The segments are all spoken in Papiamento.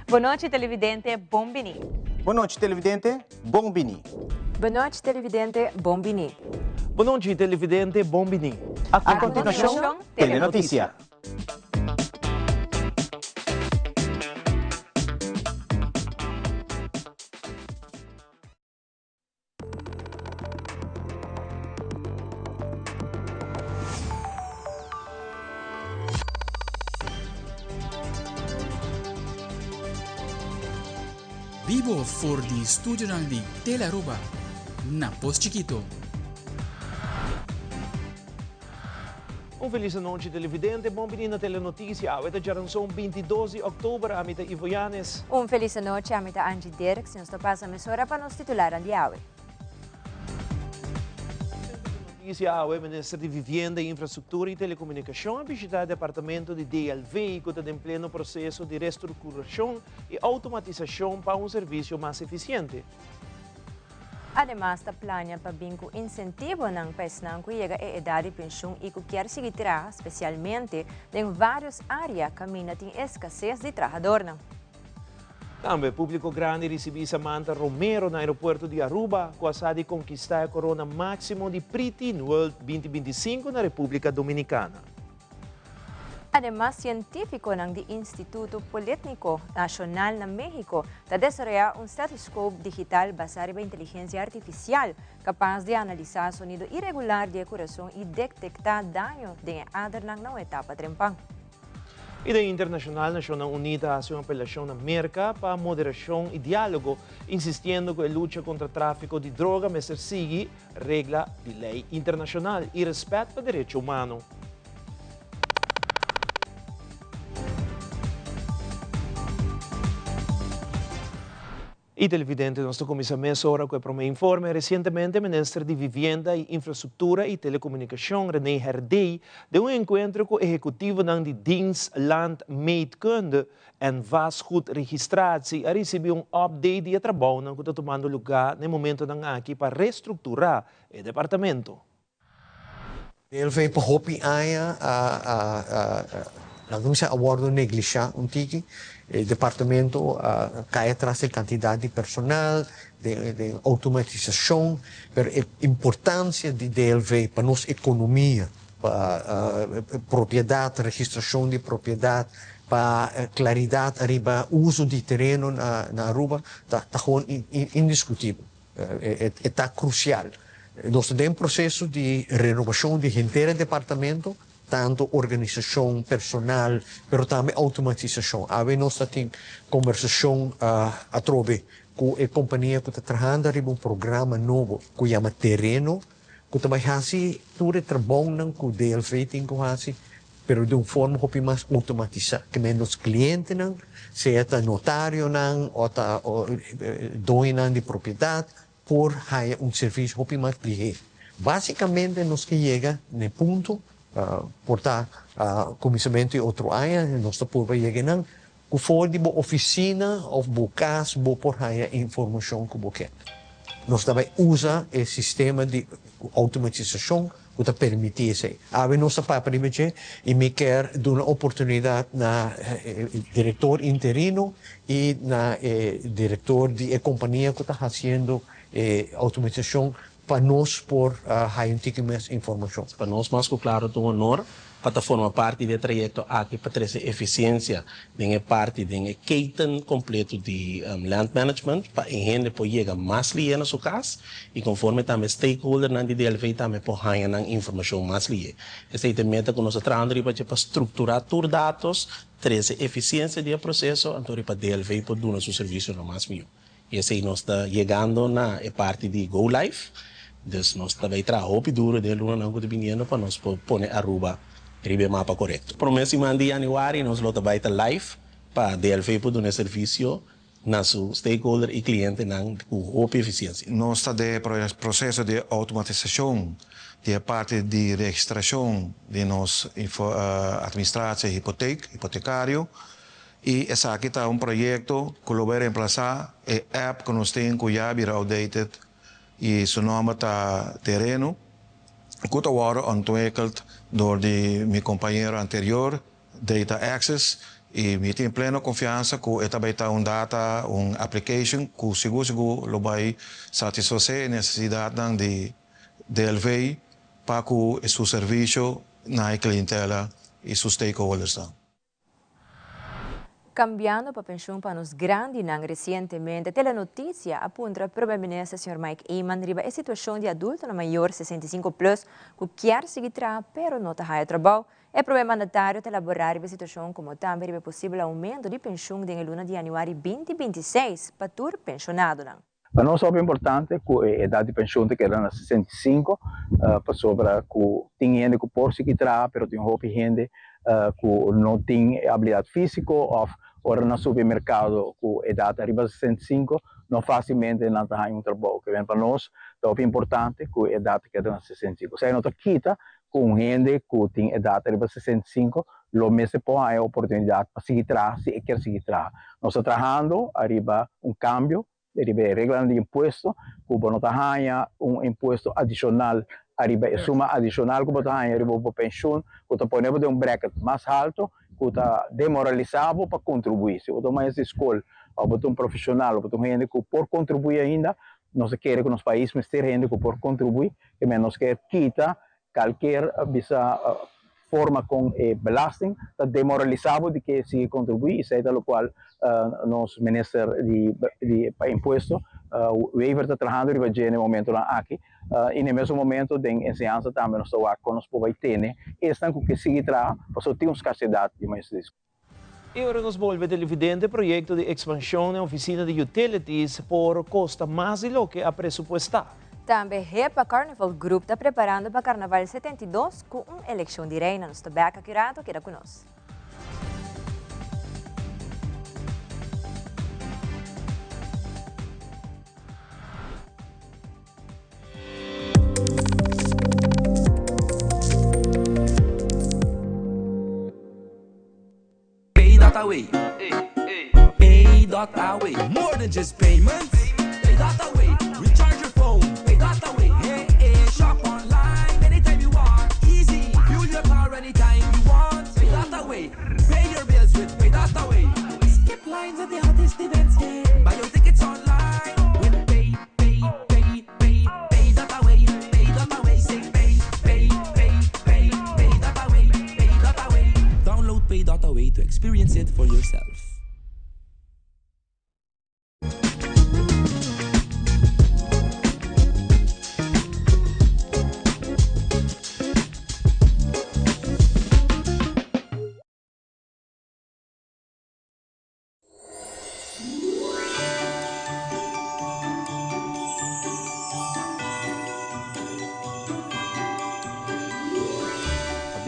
Bon nochi televidente, bon bini. Bon nochi televidente, bon bini. Bon nochi televidente, bon bini. Bon nochi televidente, bon bini. A continuacion, Telenoticia. Bibo for di studionan di Telearuba na Pos Chikito. Un felis anochi televidente, bon bini na Telenoticia. Awe ta djaranson 22 di oktober, ami ta Ivo Yanes. Un felis anochi, ami ta Angie Dirks. Nos ta pasa mesora pa nos titularnan di awe. Noticia awe, Minister di Vivienda, Infrastructura y Telecomunicacion a bishita e departamento di DLV cu ta den pleno proceso di restructuracion y automatisacion pa un servicio mas eficiente. Ademas ta plania pa bin cu incentivonan pa esnan cu yega e edad di pensioen y cu kier sigui traha, specialmente den varios area caminda tin escasez di trahadornan. Tambe publico grandi ricibi Samantha Romero na aeropuerto di Aruba cu a sa di conquista e corona maximo di Pre-Teen World 2025 na Republica Dominicana. Ademas cientificonan di Instituto Politnico Nacional na Mexico ta desaroya un stethoscope digital basa riba inteligencia artificial capaz di analisa sonido iregular di e curason y detecta daño den e adernan na un etapa trempan. I den internashonal, Nashonnan Uní ta hasi un apelashon na Merka pa moderashon i diálogo, insistiendo ku e lucha kontra tráfiko di droga mester sigui regla di lei internashonal i rèspèt pa derecho humano. I televidente, nos ta kuminsá mesora ku e promé informe. Resientemente Minister di Vivienda i Infrastruktura i Telekomunikashon, René Herdé, den un enkuentro ku ehekutivonan di Dienst Landmeetkunde en Vastgoedregistratie a risibí un update di e trabounan ku ta tumando lugá na e momentonan aki pa restrukturá e departamento. DLV pa hopi aña a laga mi sa a wordo neglisha un tiki. E departamento a cay atras den cantidad di personal, den automatisacion, pero e importancia di DLV pa nos economia, pa propiedad, registracion di propiedad, pa claridad ariba uso di tereno na Aruba ta gewoon indiscutibel. E ta crucial. Nos ta den proceso di renovacion di henter e departamento, tanto organisacion, personal, pero tambe automatisacion. Awe nos ta tin conversacion atrobe cu e compania cu ta trahando ariba un programa nobo cu yama Tereno, cu ta bay haci tur e trabounan cu DLV tin cu haci, pero di un forma hopi mas automatisá. Ke men nos klientenan, sea ta notarionan o ta doñonan di propiedat, por haña un servisio hopi mas lihé. Básikamente nos ke yega na e punto, por ta kuminsamentu di otro aña nos ta purba yega einan, ku for di bo ofisina òf bo kas bo por haña e informashon ku bo ke. Nos ta bai usa e sistema di outomatisashon ku ta permití esei. Awe nos ta papia riba dje i mi kier duna oportunidat na e direktor interino i na e direktor di e kompania ku ta hasiendo e outomatisashon Pa nos por haya un tiki mes informashon. Pa nos mas ku klaro ta un honor pa ta forma parti di e trayekto aki pa trese efisiensia den e parti den e keten kompleto di land management pa e hende por yega mas lihé na su kas i konforme tambe stakeholdernan di DLV tambe por haña nan informashon mas lihé. Esei ta e meta ku nos ta trahando riba dje pa strukturá tur datos, trese efisiensia di e proseso anto riba DLV por duna su servisionan mas mihó. I esei nos ta yegando na e parti di go live, dus nos ta bay traha hopi duro den e lunanan ku ta biniendo pa nos por pone Aruba riba e mapa korekto. Prome siman di yanüari nos lo ta bay ta live pa DLV por duna e servisio na su stakeholder i klientenan ku hopi efisiensia. Nos ta den e proseso di outomatisashon di e parti di registrashon di nos administratie hipoteek, hipotekario. I esaki ta un proyekto ku lo bai remplasá e app ku nos tin ku ya bira outdated i su nòmber ta Tereno ku ta wòrdu ontwikkeld dor di mi kompañero anterior. Data Access y mi tin pleno confiansa cu e ta bay ta un data, un application cu sigur sigur lo bay satisface e necesidadnan di DLV pa cu su servicio na e clientela y su stakeholdersnan. Cambiando pa pensioen pa nos grandinan recientemente Telenoticia a puntra Prome Minister señor Mike Eman riba e situacion di adultonan mayor 65 plus cu kier sigui traha pero no ta haya trabao. E Prome Mandatario ta elabora riba e situacion como tambe riba e posibel aumento di pensioen den e luna di januari 2026 pa tur pensionadonan. Pa nos hopi importante ku e edat di penshun ta keda na 65, pasobra ku tin hende ku por sigui traha pero tin hopi hende ku no tin e abilidat físiko òf ora nan subi e merkado ku edat ariba 65 no fásilmente nan ta haña un trabou. Ke pa nos ta hopi importante ku e edat ta keda na 65. Esei no ta kita ku un hende ku tin edat ariba 65 lo mester por haña oportunidat pa sigui traha si e kier sigui traha. Nos ta trahando ariba un kambio riba e reglanan di impuesto ku bo no ta haña un impuesto adishonal ariba e suma adishonal ku bo ta haña riba bo penshun ku ta pone bo den un bracket mas halto ku ta demoralisá bo pa kontribuí. Si bo ta un maestro di skol òf bo ta un profeshonal òf bo ta un hende ku por kontribuí ainda, nos ta kere ku nos pais mester hende ku por kontribuí, ke men nos ke kita Kalker bisa forma kon e belasting ta demoralisá bo di ke sigui kontribuí i esei ta lokual nos minister di di pa impuesto Wever ta trahando riba dje na e momentonan aki i na e mesun momento den enseñansa tambe nos ta wak kon nos por bai tene esnan ku ke sigui traha pasobra tin un skarsedat di maestro di skol. I ora nos bolbe televidente, proyekto di ekspanshon na ofisina di Utilities por kosta mas di loke a presupuestá. Tambe HEPA Carnival Group ta preparando pa Carnaval 72 ku un elekshon di reina. Nos ta bek aki rato, keda ku nos. Pay.away Pay.away More than just payments Pay.away Recharge your phone Pay.away Hey, hey, shop online anytime you want Easy Fuel your car anytime you want Pay.away Pay your bills with Pay.away Skip lines at the hottest events yeah. Buy your tickets online with Pay, Pay, Pay, Pay, Pay dot away, Pay dot away, say pay, pay, pay, pay, pay dot away, pay dot away. Download Pay dot away to experience it for yourself.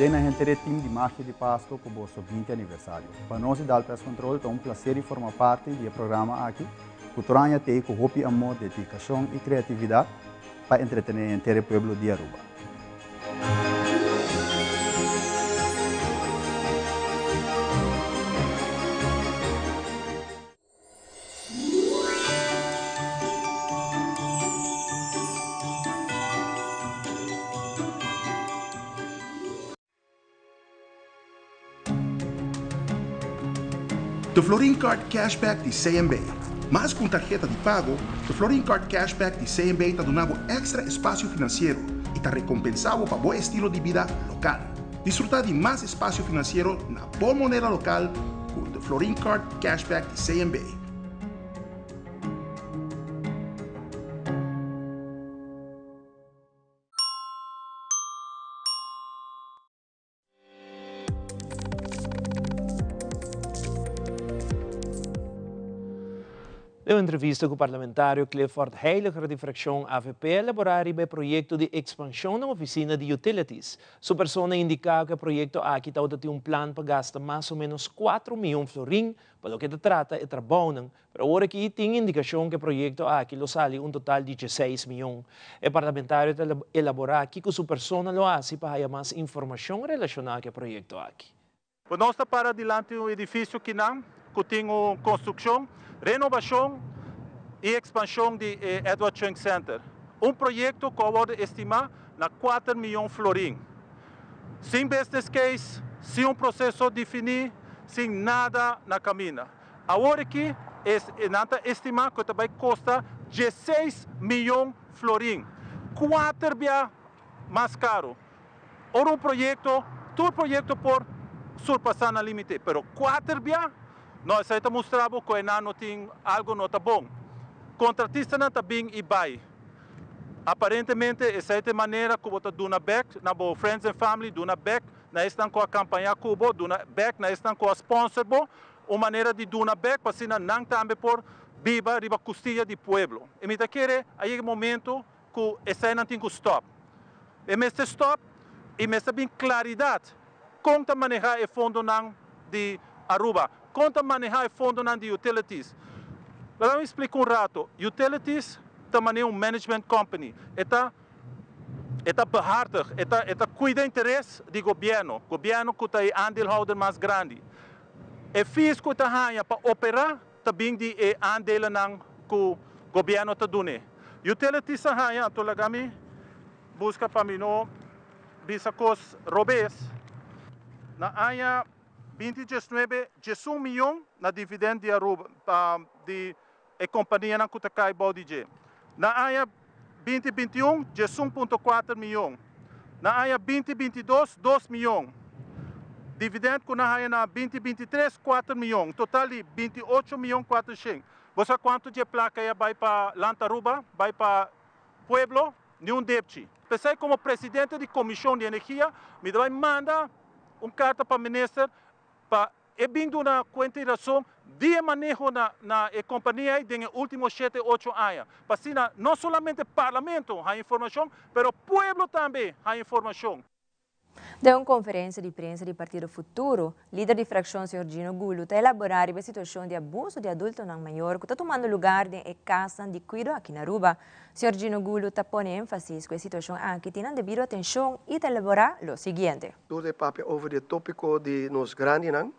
Pabien na henter e team di Magia di Pasco cu boso 20 aniversario. Pa nos di Dal Pest Control ta un placer di forma parti di e programa aki cu tur aña t'ey cu hopi amor, dedicacion y creatividad pa entretene henter e pueblo di Aruba. The Florin Card Cashback di CMB. Mas ku un tarheta di pago, The Florin Card Cashback di CMB ta duna bo èkstra espasio finansiero i ta rekompensá bo pa bo estilo di bida lokal. Disfrutá di mas espasio finansiero na bo moneda lokal ku The Florin Card Cashback di CMB. Den un entrevista ku parlamentario Clifford Heyliger di frakshon avp a elaborá riba e proyekto di ekspanshon na ofisina di Utilities. Su persona a indiká ku e proyekto aki tabata tin un plan pa gasta mas o ménos kuatro mion florin pa loke ta trata e trabounan Pero awor aki tin indikashon ku e proyekto aki lo sali un total di dieseis mion. E parlamentario ta elaborá kiko su persona lo hasi pa haya mas informashon relashoná ku e proyekto aki. Pues nos ta para dilanti un edifisio kinan ku tin un konstrukshon, renobashon i ekspanshon di e Edward Cheung Center. Un proyekto ku a wòrdu estimá na kuater mion florin. Sin business case. Sin un proceso defini, sin nada na camina. Awor aki, nan ta estima cu ta bay costa 16 miyon florin. Cuater bia mas caro. Ora un proyecto, tur proyecto por surpasa nan limite, pero cuater bia, no, esey ta mustra bo cu no tin algo no ta bon. Contratistanan ta bin y bay. Aparentemente, esey ta e manera cu bo ta duna back na bo friends and family, duna back na esnan cu a campaña cu bo, duna back na esnan cu a sponsor bo, un manera di duna back pa asina nan tambe por biba riba custiya di pueblo. Y mi ta kere a yega momento cu esey nan tin cu stop. E mester stop y mester bin claridad con ta maneha e fondonan di Aruba, con ta maneha e fondonan di utilities. Laga mi splica un rato. Utilities ta maneha un management company. E ta behartig, e ta cuida interes di gobierno. Gobierno cu ta e aandeelhouder mas grandi. E fees cu ta haya pa opera tambe di e aandelennan cu gobierno ta duna. Utilities a haya, anto laga mi busca pa mi no bisa cos robes. Na aña 2019, 11 miyon na dividend di Aruba, di e companianan cu ta cay bou di dje. Na aña 2021, 11.4 miyon. Na aña 2022, 2 miyon. Dividend cu nan a haya na 2023, 4 miyon. Total di 28 miyon 400. Bo sa cuanto di placa a bay pa Land Aruba, bay pa pueblo? Ni un depchi. Pesey como presidente di Comision di Energia, mi ta bay manda un carta pa minister pa e bin duna cuenta y rason di maneho na e compania den ultimo 7, 8 aña. Pa asina, no solamente parlamento tin informacion, pero pueblo tambe tin informacion. Den un conferencia di prensa di Partido Futuro, lider di fraccion Sr. Gino Gulo ta elabora e situacion di abuso di adultonan mayor cu ta tumando luga den cas di cuido aki na Aruba. Sr. Gino Gulo ta pone enfasis cu e situacion aki tin debido atencion y ta elabora lo siguiente. Door di papia over e topico di nos grandinan,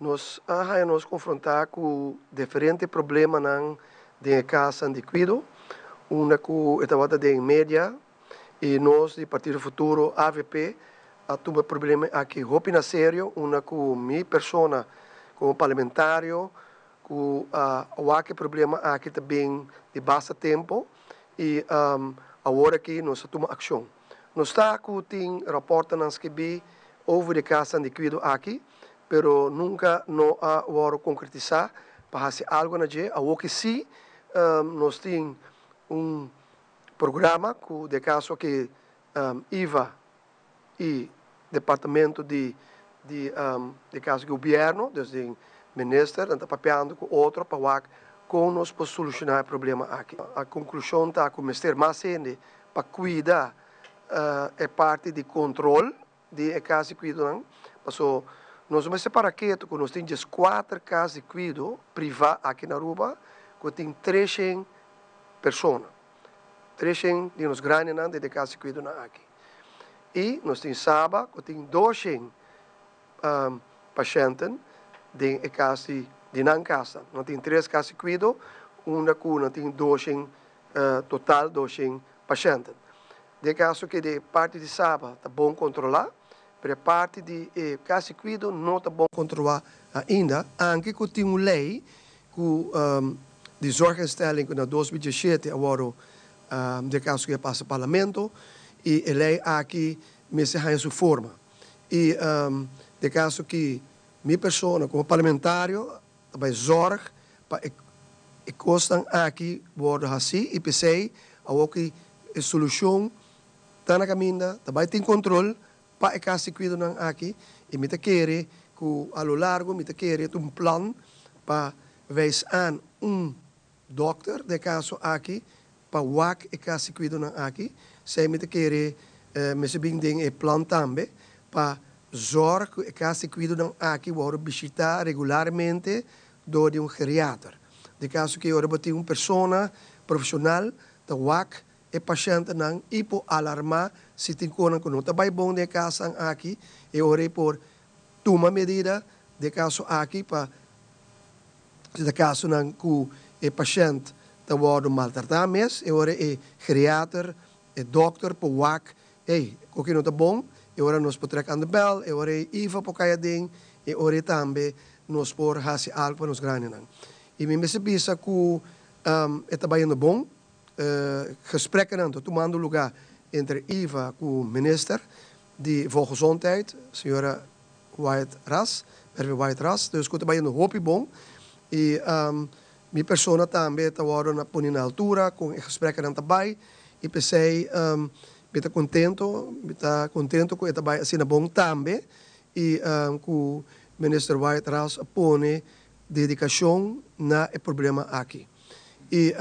nos a nos confronta cu diferente problemanan den cas di cuido, unda cu tabata den media y nos di Partido Futuro AVP a tuma e problema aki hopi na serio, unda cu mi persona como parlamentario cu a wak e problema aki tambe di basta tempo y awor aki nos a tuma accion. Nos ta cu tin rapportnan skirbi over di cas di cuido aki, pero nunca no a wordo concretisa pa haci algo na dje. Awor cu si nos tin un programa cu den caso cu IVA y departamento di caso gobierno, dus di minister, ta papiando cu otro pa con nos por soluciona e problema aki. E conclusion ta cu mester mas hende pa cuida e parti di control di e cas di cuido, paso nos mester para keto cu nos tin 4 cas di cuido priva aki na Aruba, cu tin 300 persona. 300 di nos grandinan den cas di cuido aki. Y nos tin Saba, cu tin 200 pashent den cas di nan cas. Nos tin tres cas di cuido, unda cu nos tin 200, total 200 pashent. Den caso cu di parti di Saba ta bon controla, pero parti di cas di cuido no ta bon controla ainda, aunke cu tin un ley cu di zorginstelling cu na 2017 awor den caso cu a pasa parlamento y e ley aki mester haya su forma. Y den caso cu mi persona como parlamentario bay zorg pa e cosnan aki wordo haci y pesey awor cu e solucion ta na caminda, tambe tin control pa e cas di cuido aki y mi ta kere cu a lo largo mi ta kere un plan pa wijs aan un dokter den caso aki pa wak e cas di cuido aki esey mi ta kere mester bin den e plan tambe pa zorg cu e cas di cuido aki wordo bishita regularmente door di un geriater. Den caso cu ora tin un persona profesional ta wak e pashentnan y por alarma si tin cos cu no ta bay bon den cas aki y ora por tuma medida den caso aki pa den casonan cu e pashent ta wordo maltrata mes y ora e geriater e dokter por wak, hey, loke no ta bon. E ora nos por trek aan de bel, e ora ei IVA por kai aden, e ora ei tambe nos por hasi algu pa nos grandinan. I mi mester bisa ku e ta bayendo bon, gesprekkenan ta tumando lugá entre IVA ku minister di Volgezondheid, señora Wyatt Ras, Mervin Wyatt Ras, dus ku ta bayendo hopi bon i mi persona tambe ta wòrdu na pone na altura kon e gesprekkenan ta bai i p'esei mi ta kontento, mi ta kontento ku e ta bai asina bon tambe i ku Minister Wyatt Ras a pone dedikashon na e problema aki i.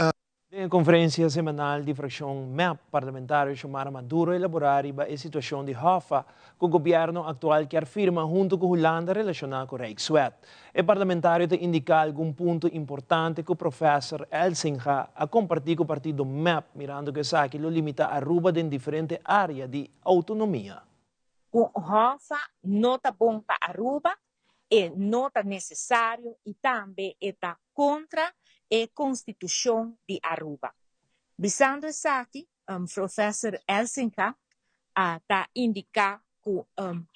Den e konferensia semanal di frakshon mep, parlamentario Xiomara Maduro elaborá riba e situashon di Hoffa ku gobièrnu aktual kier firma huntu ku Hulanda relashoná ku Rijkswet. E parlamentario ta indiká algun punto importante ku Professor Elsinga a kompartí ku partido mep mirando ku esaki lo limitá Aruba den diferente área di outonomia. Ku Hoffa no ta bon pa Aruba e no ta necesario y tambe e ta contra e constitucion di Aruba. Bisando esaki, Professor Elsinga a ta indica cu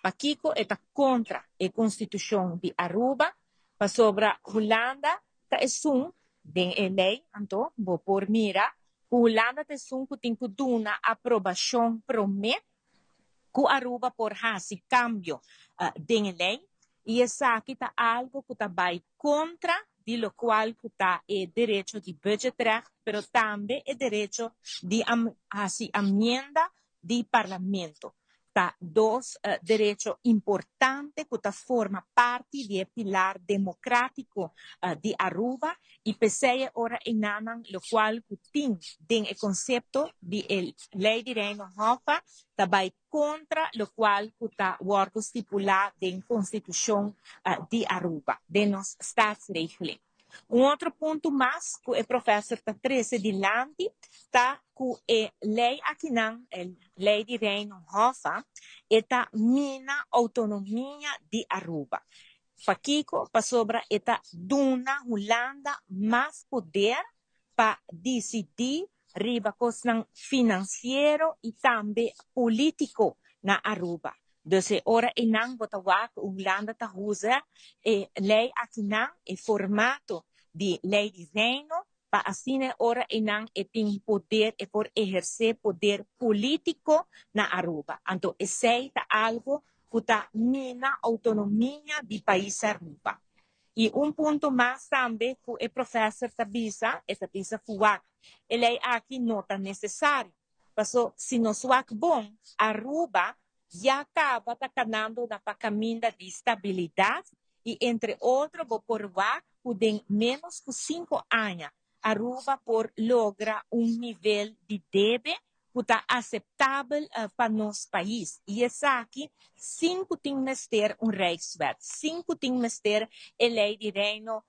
pakico e ta contra e constitucion di Aruba, pasobra Hulanda ta esun, den e ley anto bo por mira cu Hulanda ta esun cu tin cu duna aprobacion prome ku Aruba por hasi kambio den e lei i esaki ta algu ku ta bai kontra di lokual ku ta e derecho di budgetrecht pero tambe e derecho di hasi amienda di parlamento. Ta dos derecho importante ku ta forma parti di e pilar demokratiko di Aruba i p'esei e ora enanan lokual ku tin den e konsepto di e Lei di Reino Hoffa ta bai kontra lokual ku ta wòrdu stipulá den Konstitushon di Aruba, den nos Staatsregeling. Un otro punto mas ku e profèser ta trese dilanti ta ku e lei akinan, e Lei di Reino Hoffa, e ta mina outonomia di Aruba. Pakiko? Pasobra e ta duna Hulanda mas poder pa disidí riba kosnan finansiero i tambe polítiko na Aruba. Dus e ora einan bo ta wak ku Hulanda ta usa e lei akinan, e formato di lei di Reino, pa asina e ora einan e tin poder, e por ehersé poder polítiko na Aruba. Anto esei ta algu ku ta mina outonomia di pais Aruba. I un punto mas tambe ku e professor ta bisa, e ta bisa ku wak e lei aki no ta nesesario. Paso si nos wak bon, Aruba ya kaba ta kanando na pa kaminda di stabilidat i entre otro bo por wak ku den ménos ku sinku aña Aruba por logra un nivel di debe ku ta aseptabel pa nos pais i esaki sin ku tin mester un Rijkswet, sin ku tin mester e lei di Reino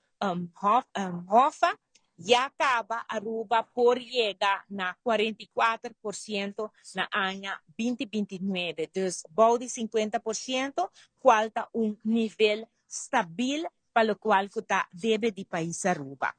Hoffa, ya kaba Aruba por yega na 44% na aña 2029, dus bou di 50% kual ta un nivel stabil pa lokual ku ta debe di pais Aruba.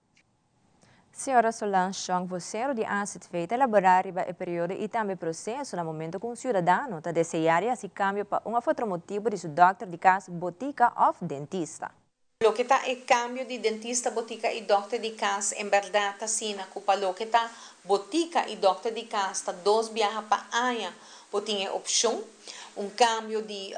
Señora Solange Chong, vocero di AZV, ta elabora riba e periodo y tambe proceso na momento cu un ciudadano ta desea di haci cambio pa un of otro motibo di su dokter di cas, botica of dentista. Loke ta e cambio di dentista, botica y dokter di cas en berdad ta asina cu pa loke ta botica y dokter di cas ta dos biaha pa aña bo tin e opcion. Un cambio di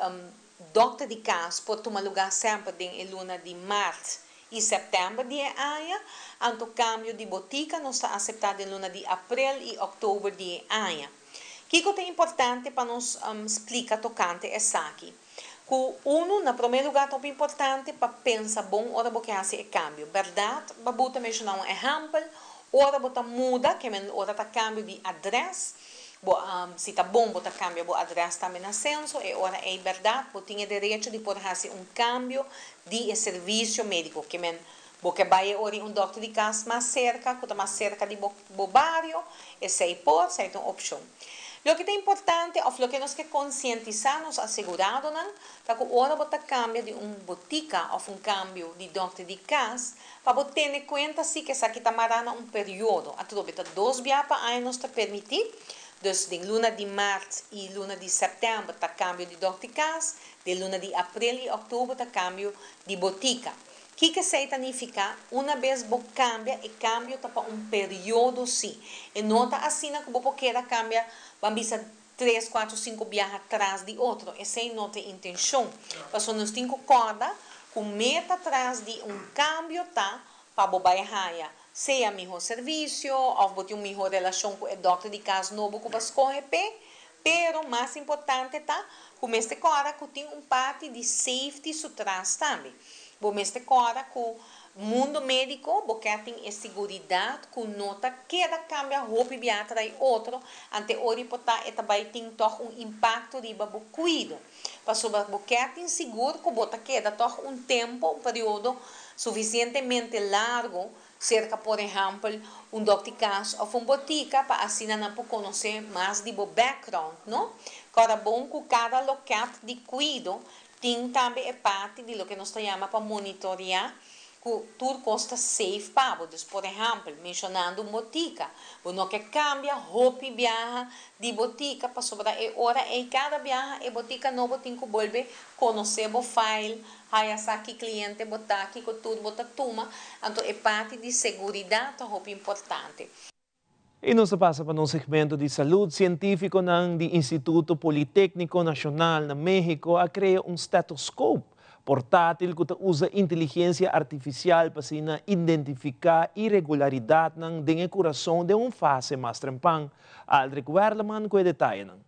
Dòkter di kas por tuma lugá semper den e luna di mart i sèptèmber di e aña, anto kambio di botika nos ta aseptá den luna di aprel i òktober di e aña. Kiko ta importante pa nos splika tokante esaki? Ku unu, na promé lugá ta hopi importante pa pensa bon ora bo ke hasi e kambio. Bèrdat, Babu ta menshoná un ehèmpel, ora bo ta muda, ke men ora ta kambio di adrès, Bo si ta bon bo ta cambia bo adres tambe na censo, e ora ey berdad bo tin e derecho di por haci un cambio di e servicio medico. Ke men bo ke bay e ora un dokter di cas mas cerca, cu ta mas cerca di bo bo bario, esey por, esey ta un opcion. Loke ta importante of loke nos ke concientisa nos aseguradonan ta cu ora bo ta cambia di un botica of un cambio di dokter di cas, Pa bo tene kuenta si ku esaki ta mará na un periodo. Atrobe ta dos bia pa aña nos ta permití. Dus den luna di maart y luna di september ta cambio di dokter di cas, den luna di april y october ta cambio di botica. Kico esey ta nifica? Una bes bo cambia, e cambio ta pa un periodo si. E no ta asina cu bo por keda cambia, ban bisa tres, cuatro, cinco biaha tras di otro. Esey no ta e intencion. Pasobra nos tin cu corda cu meta tras di un cambio ta pa bo bay haya sea miho servicio of bo tin un miho relacion cu e dokter di cas nobo cu bo a scoge p'e. Pero mas importante ta cu mester corda cu tin un parti di safety su tras tambe. Bo mester corda cu mundo medico bo kier tin e siguridad cu no ta keda cambia hopi bia tras otro ante ora y por ta e ta bay tin toch un impacto riba bo cuido. Pasobra bo kier tin sigur cu bo ta keda toch un tempo, un periodo suficientemente largo cerca por ehempel un dokter di cas of un botica pa asina nan por conoce mas di bo background, no? Corda bon cu cada loket di cuido tin tambe e parti di loke nos ta yama pa monitorea cu tur cos ta safe pa bo. Dus por ehempel, mencionando un botica, bo no ke cambia hopi biaha di botica pasobra e ora ey cada biaha e botica nobo tin cu bolbe conoce bo file, haya sa ki cliente bo ta, kico tur bo ta tuma, anto e parti di seguridad ta hopi importante. Y nos ta pasa pa nos segmento di salud. Cientificonan di Instituto Politecnico Nacional na Mexico a crea un stetoscoop portatil cu ta usa inteligencia artificial pa asina identifica iregularidadnan den e curason den un fase mas trempan. Aldrich Werleman cu e detayenan.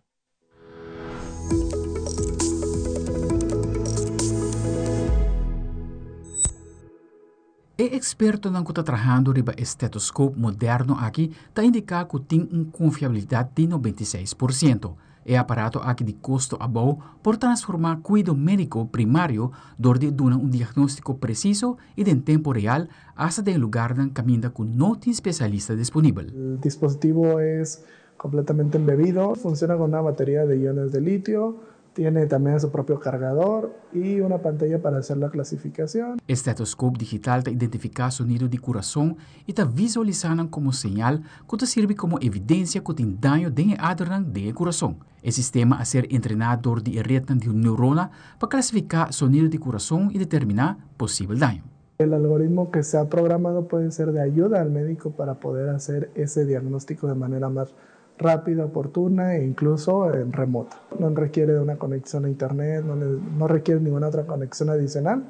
E ekspertonan ku ta trahando riba e stetoskop moderno aki ta indiká ku tin un konfiabilidat di 96%. E aparato aki di kosto abou por transformá kuido médiko primario dor di duna un diagnóstiko presiso i den tempu real asta den lugarnan kaminda ku no tin spesialista disponibel. El dispositivo es completamente embebido, funciona con una batería de iones de litio, tiene también su propio cargador y una pantalla para hacer la clasificación. E stetoskop digital ta identifiká sonido di kurason i ta visualisá nan komo señal ku ta sirbi komo evidensia ku tin daño den e adernan den e kurason. E sistema a ser entrená dor di e retnan di neurona pa klasifiká sonido di kurason i determiná posibel daño. El algoritmo que se ha programado puede ser de ayuda al médico para poder hacer ese diagnóstico de manera más rápida, oportuna e incluso en remota. No requiere de una conexión a internet, no, no requiere ninguna otra conexión adicional,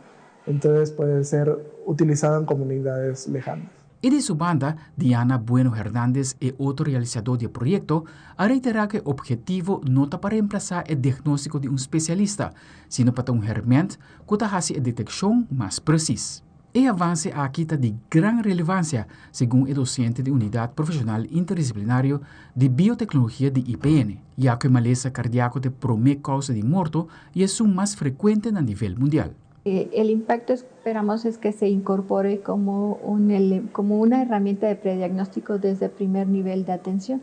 entonces puede ser utilizado en comunidades lejanas. I di su banda, Diana Bueno Hernandez, e otro realisadó di e proyekto, a reiterá ku e ophetivo no ta pa remplasá e diagnóstiko di un spesialista, sino pa ta un hèrmènt ku ta hasi e detekshon mas presis. E avanse aki ta di gran relevansia, segun e dosente di Unidat Profeshonal Interdisiplinario di Bioteknologia di IPN, ya ku e malesa kardiako ta e promé kousa di morto i esun mas frekuente na nivel mundial. El impacto esperamos es que se incorpore como un como una herramienta de prediagnóstico desde primer nivel de atención,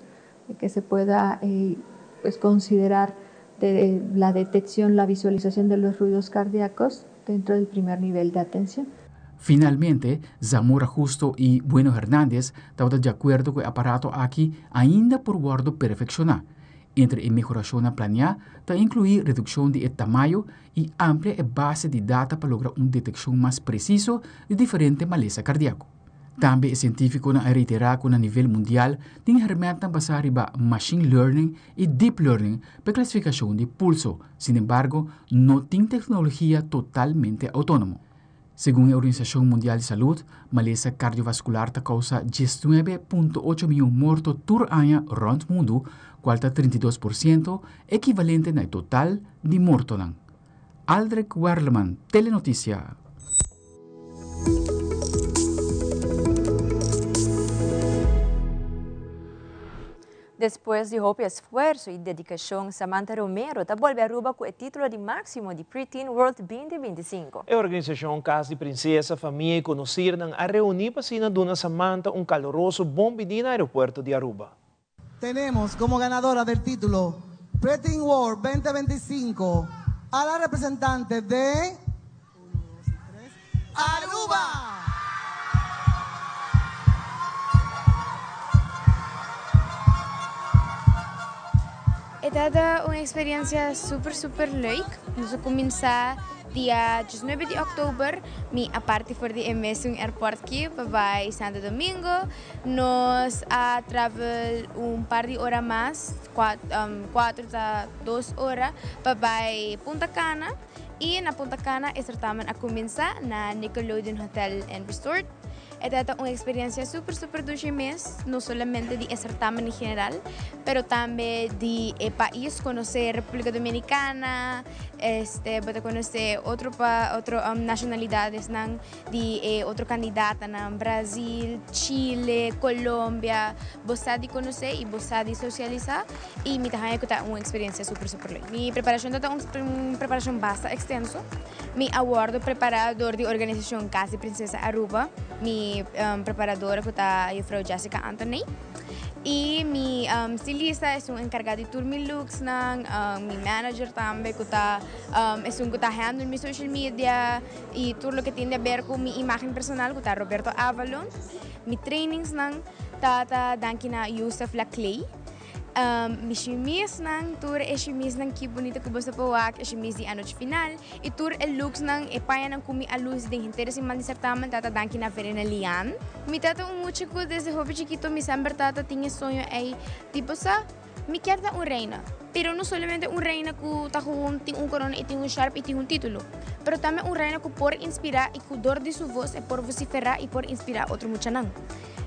que se pueda pues considerar de la detección, la visualización de los ruidos cardíacos dentro del primer nivel de atención. Finalmente, Zamora Justo i Bueno Hernandez tabata di akuerdo ku e aparato aki ainda por wòrdu perfekshoná. Entre e mehorashonnan planiá ta inkluí redukshon di e tamayo i amplia e base di data pa logra un detekshon mas presiso di diferente malesa kardiako. Tambe e sientífikonan a reiterá ku na nivel mundial tin hèrmèntnan basá riba machine learning i deep learning pa e klasifikashon di pulso, sinembargo no tin teknologia totalmente outónomo. Segun e Organisashon Mundial di Salud, malesa kardiovaskular ta kousa 19.8 mion morto tur aña rònt mundu, kual ta 32% ekivalente na e total di mortonan. Aldrich Werleman, Telenoticia. Despues di hopi esfuerso y dedicacion, Samantha Romero ta bolbe Aruba cu e titulo di maximo di Pre-Teen World 2025. E organisacion Cas di Princesa, Famia y Conocirnan a reuni pa asina duna Samantha un caloroso bon bini na aeropuerto di Aruba. Tenemos como ganadora del título Pre-Teen World 2025 a la representante de Aruba! tabata un experiencia super super leuk. Nos a cuminsa dia diesnuebe di october, mi a parti for di e mesun airport ki pa bay Santo Domingo. Nos a travel un par di ora mas, cuatro ta dos ora, pa bay Punta Cana. Y na Punta Cana e certamen a cuminsa na Nickelodeon Hotel and Resort. E tabata un experiencia super super dushi mes, no solamente di e certamen en general, pero tambe di e pais, conoce Republica Dominicana, este bo ta conoce otro pa otro nacionalidadesnan di e otro candidatanan, Brazil, Chile, Colombia, bo sa di conoce y bo sa di socialisa y mi ta haña cu ta un experiencia super super leuk. Mi preparacion tabata un preparacion basta extenso. Mi a wordo prepara door di organisacion Cas di Princesa Aruba, mi preparadora cu ta juffrouw Jessica Anthony y mi stilista esun encarga di tur mi looksnan, mi manager tambe cu ta esun cu ta handle mi social media y tur loke tin di haber cu mi imagen personal cu ta Roberto Avalon. Mi trainingsnan ta ta danki na Youssef Laclay. Mi shimisnan, tur e shimisnan ki bunita ku boso por wak, e shimis di anochi final i tur e looksnan, e pañanan ku mi a lusi den henter e siman di sertamen tata danki na Verena Lian. Mi tata un mucha ku desde hopi chikito mi semper tata tin e soño ei tipo sa mi kier ta un reina, pero no solamente un reina ku ta gewoon tin un korona i tin un sharp i tin un titulo, pero tambe un reina ku por inspira i ku dor di su vos e por vosifera i por inspira otro muchanan.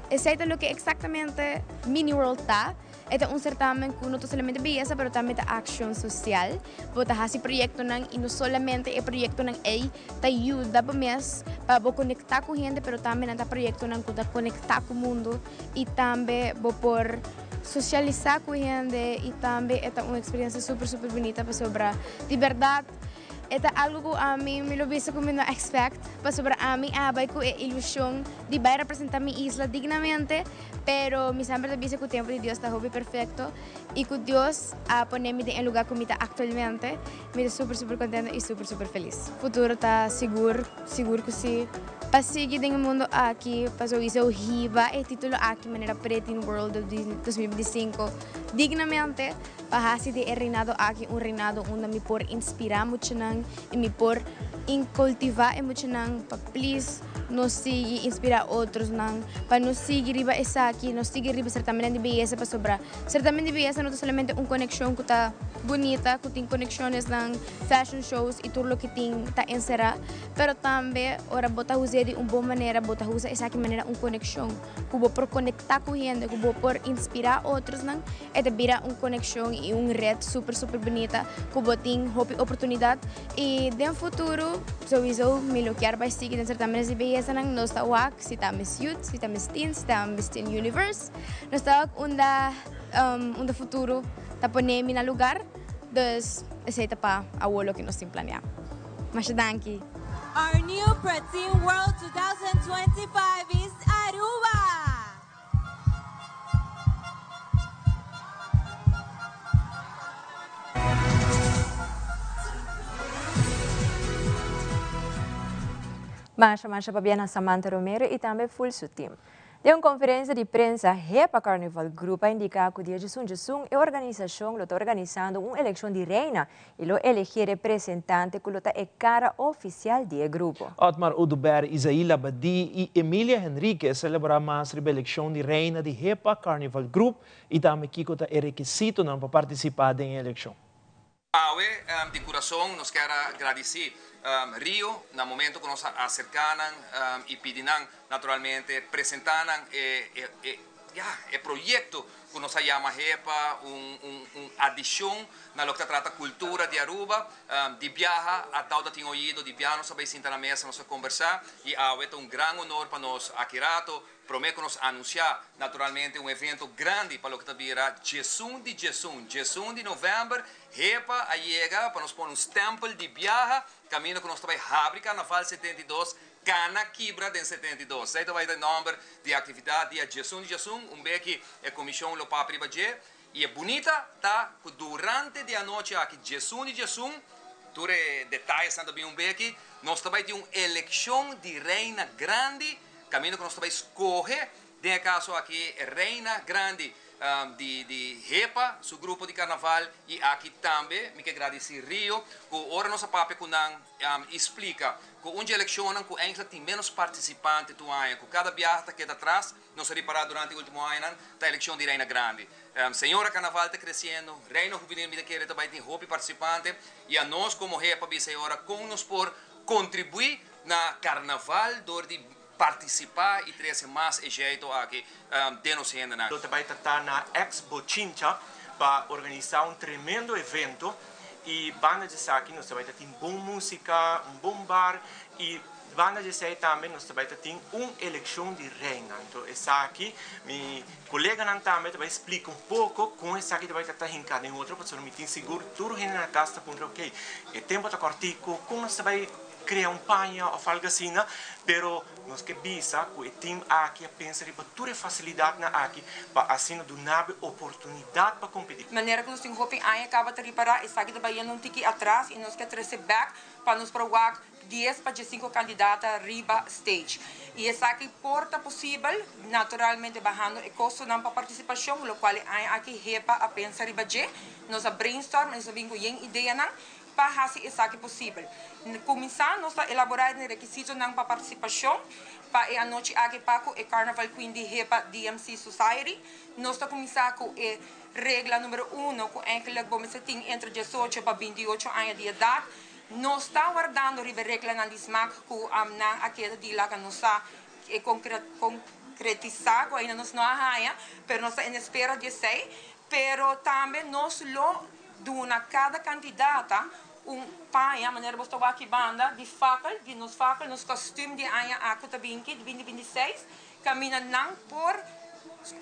Esei ta loke eksaktamente Mini World ta. E ta un sertamen ku no ta solamente beyesa pero tambe ta akshon sosial. Bo ta hasi proyektonan i no solamente e proyektonan ei ta yuda bo mes pa bo konektá ku hende pero tambe nan ta proyektonan ku ta konektá ku mundu i tambe bo por sosialisá ku hende i tambe e ta un eksperensia super super bunita pasobra di bèrdat E ta algu ku ami mi lo bisa ku mi no expect, pasobra ami a bai ku e ilushon di bai representa mi isla dignamente, pero mi semper ta bisa ku tempu di Dios ta hopi perfekto i ku Dios a pone mi den e luga ku mi ta aktualmente, mi ta super super kontento i super super felis. Futuro ta sigur, sigur ku si. Pa sigui den e mundo aki, pasobra esou hiba e titulo aki manera Pretin World 2025 dignamente. Pa hasi di e reinado aki un reinado unda mi por inspirá muchanan i mi por inkultivá e muchanan pa plis no sigui inspirá otrosnan, pa no sigui riba esaki, no sigui riba sertamennan di beyesa pasobra sertamen di beyesa no ta solamente un konekshon ku ta bunita, ku tin konekshonесnan, fashion shows i tur loke tin ta enserá, pero tambe ora bo ta us'é di un bon manera bo ta usa esaki manera un konekshon. ku bo por konektá ku hende, ku bo por inspirá otrosnan, e ta bira un konekshon i un ret super super bunita ku bo tin hopi oportunidat i den futuro souiso mi lo kier bai sigui den sertamenes di beyesanan, nos ta wak si ta Miss Youth, si ta Miss Teen, si ta Miss Teen Universe, nos ta wak unda unda futuro ta pone mi na lugar, dus esei ta pa awor loke nos tin planeá. Masha danki. Our new Preteen World 2025 is Aruba! Masha masha pabia na Samantha Romero y tambe full su team. Den un konferensia di prensa, Hepa Carnival Group a indiká ku dia djesun djesun e organisashon lo ta organisando un elekshon di reina i lo elegí e representante ku lo ta e kara ofisial di e grupo. Otmar Oduber, Isaí Labadie i Emilia Henriquez a elaborá mas riba elekshon di reina di Hepa Carnival Group i tambe kiko ta e rekisitonan pa partisipá den e elekshon. Awe di kurason nos kier a gradisí Rio na momento ku nos a aserká nan i pidi nan naturalmente presentá nan e ya e proyekto ku nos a yama HEPA un un adishon na loke ta trata kultura di Aruba. Di biaha a tau ta tin oido, di biaha nos a bai sinta na mesa nos a kombersá i awe ta un gran honor pa nos aki rato Promé ku nos anunsiá naturalmente un evento grandi pa loke ta bira djesun di djesun, djesun di novèmber, HEPA a yega pa nos pone un stèmpel di biaha kaminda ku nos ta bai habri Karnaval 72, Kana Kibra den 72. Esei ta bai ta e nòmber di e aktividat dia djesun di djesun, un beki e komishon lo papia riba dje. I e bunita ta ku durante di anochi aki djesun di djesun, tur e detayesnan ta bin un beki, nos ta bai tin un elekshon di reina grandi, Kaminda ku nos ta bai skohe, den e kaso aki e Reina Grandi Di di HEPA su grupo di karnaval i aki tambe mi ke gradisí Rio ku ora nos a papia ku nan i splika ku un dje elekshonnan ku eindelijk tin ménos partisipante tur aña ku kada biaha ta keda atras nos a ripará durante e último añanan ta elekshon di Reina Grandi. Señora karnaval ta kresiendo, Reina Hubenil mi ta kere ta bai tin hopi partisipante i anos komo HEPA bisa e ora kon nos por kontribuí na karnaval dor di Partisipá i trese mas e jeito aki den nos hendenan. Lo ta bai ta na ex Bochincha pa organisa un tremendo evento y banda di esaki nos ta bai ta tin bon musica, un bon bar y banda di esey tambe nos ta bai ta tin un eleccion di reina. Anto esaki mi coleganan tambe ta bai splica un poco con esaki ta bai ta ta hinca den otro pasobra mi tin sigur tur hende na cas ta puntra ok e tempo ta cortico con nos ta bai Krea un paña òf algu asina, pero nos ke bisa ku e tim aki a pensa riba tur e fasilidatnan aki pa asina duna bo e oportunidat pa kompetí. Manera ku nos tin hopi aña kaba ta ripará esaki ta bayendo un tiki atras i nos ke trese bèk pa nos por wak dies pa diesinko kandidata riba stage. I esaki por ta posibel naturalmente bahando e kostonan pa partisipashon, lokual e aña aki HEPA a pensa riba dje. Nos a brainstorm i nos a bin ku yen ideanan. Pa hasi esaki posibel, kuminsá nos ta elaborá e rekisitonan pa partisipashon pa e anochi aki pa ku e Carnaval Queen di HEPA DMC Society. Nos ta kuminsá ku e regla numero uno ku eigenlijk bo mester tin entre diesocho pa binti ocho aña di edat. Nos ta wardando riba e reglanan di smak ku nan a keda di laga nos sa e konkretisá ku ainda nos no a haña, pero nos ta en espera di esei. Pero tambe nos lo Duna kada kandidata un paña, manera bo ta wak aki banda, di fakkel, di nos fakkel, nos kostüm di aña aku ta binki, di binti 26, kaminda nan por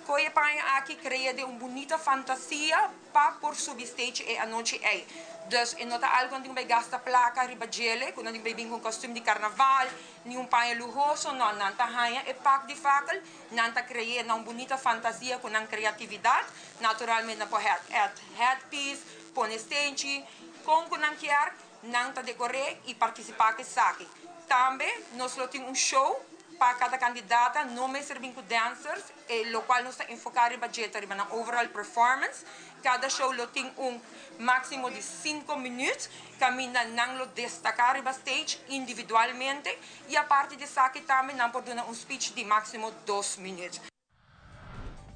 kohe e paña aki, krea den un bunita fantasia pa por subi stage e anochi ei. Dus e no ta algu nan tin ku bai gasta plaka riba djele, ku nan tin ku bai bin ku un kostüm di karnaval, ni un paña luhoso, no, nan ta haña e pak di fakkel, Nan ta creé na un bunita fantasia cu nan creatividad. Naturalmente nan por add headpiece, pone stenchi, con cu nan kier, nan ta decoré y participa cu esaki. Tambe nos lo tin un show pa cada candidata, no mester bin cu dancers, e locual nos ta enfoca riba dje ta riba nan overall performance. Cada show lo tin un maximo di cinco minuut caminda nan lo destaca riba stage individualmente. Y aparte di esaki tambe nan por duna un speech di maximo dos minuut.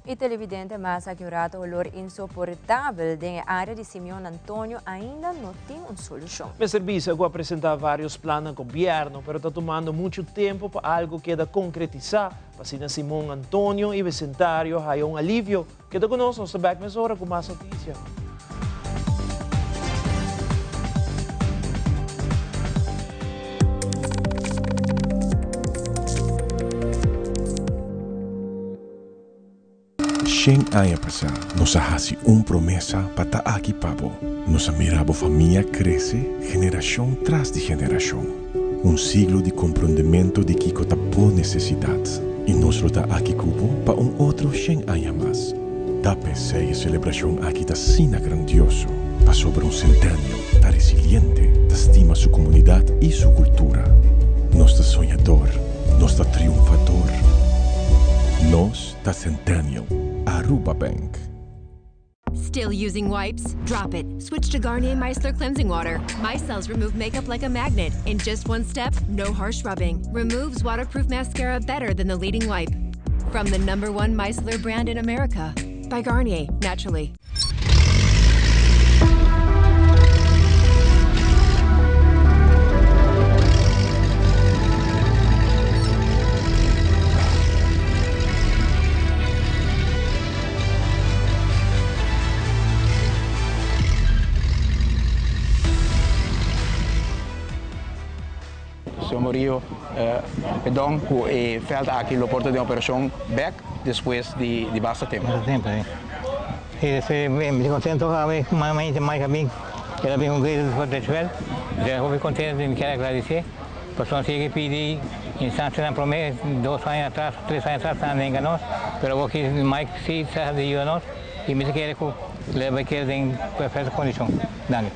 E televidente mas aki un rato holor insoportabel den e area di Simeon Antonio ainda no tin un solucion. Mester bisa cu a presenta varios plan na gobierno, pero ta tumando mucho tempo pa algo keda concretisa, pa asina Simon Antonio y vecindario haya un alivio. Keda cu nos, nos ta bek mesora cu mas noticia. Shen aña pasá nos a hasi un promesa pa ta aki pa bo. Nos a mira bo famia krese generashon tras di generashon. Un siglo di komprondementu di kiko ta bo nesesidat. I nos lo ta aki ku bo pa un otro shen aña mas. Ta p'esei e selebrashon aki ta asina grandioso, pasobra un Centennial ta resiliente, ta stima su komunidat i su kultura. Nos ta soñador, nos ta triunfador. Nos ta Centennial, Aruba Bank. Still using wipes? Drop it. Switch to Garnier Micellar Cleansing Water. Micelles remove makeup like a magnet. In just one step, no harsh rubbing. Removes waterproof mascara better than the leading wipe. From the number one micellar brand in America. By Garnier, naturally. Señor Murillo perdon cu e veld aki lo por ta den operacion bek despues di basta tempo. Basta tempo, si. Si, si, mi ta contento awe cu mama Mike a bin, el a bin un grito for di veld. Mi ta hopi contento y mi kier agradece pasobra nos yega pidi instancianan prome dos aña atras, tres aña atras nan a nenga nos, pero awor ki Mike si sa di yuda nos. I mi ta kere ku lo bai keda den perfekto kondishon. Danki.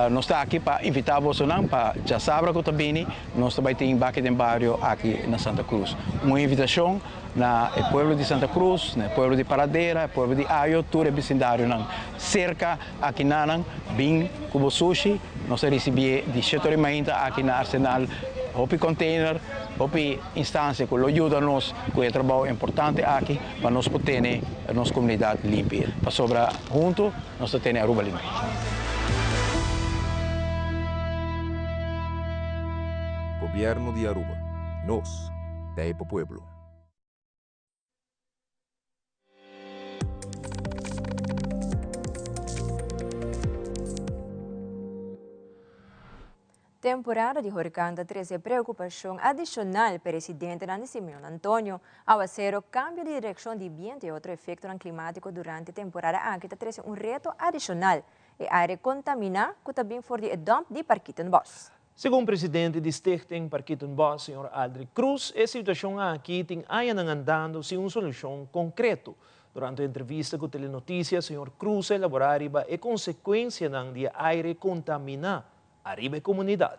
Nos ta aki pa invitá bosonan pa djasabra ku ta bini nos ta bai tin Baki den Bario aki na Santa Cruz. Un invitashon na e pueblo di Santa Cruz, na e pueblo di Paradera, e pueblo di Ayo, tur e bisindarionan serka aki nanan bin ku bo sushi. Nos ta risibié di shete ora i mainta aki na Arsenal hopi container, hopi instansia ku lo yuda nos ku e trabou importante aki pa nos por tene nos komunidat limpi. Pasobra huntu nos ta tene Aruba limpi. Gobierno di Aruba. Nos ta e pa pueblo. Temporada di huracán ta trece preocupacion adicional pa e residentenan di Simeon Antonio. Awacero, cambio di direccion di biento y otro efectonan climatico durante temporada aki ta trece un reto adicional, e aire contamina cu ta bin for di e dump di Parkietenbos. Segun presidente di Stichting Parkietenbos, señor Aldrich Cruz, e situacion aki tin añanan andando sin un solucion concreto. Durante un entrevista cu Telenoticias, señor Cruz a elabora riba e consecuencianan di e aire contamina ariba e comunidad.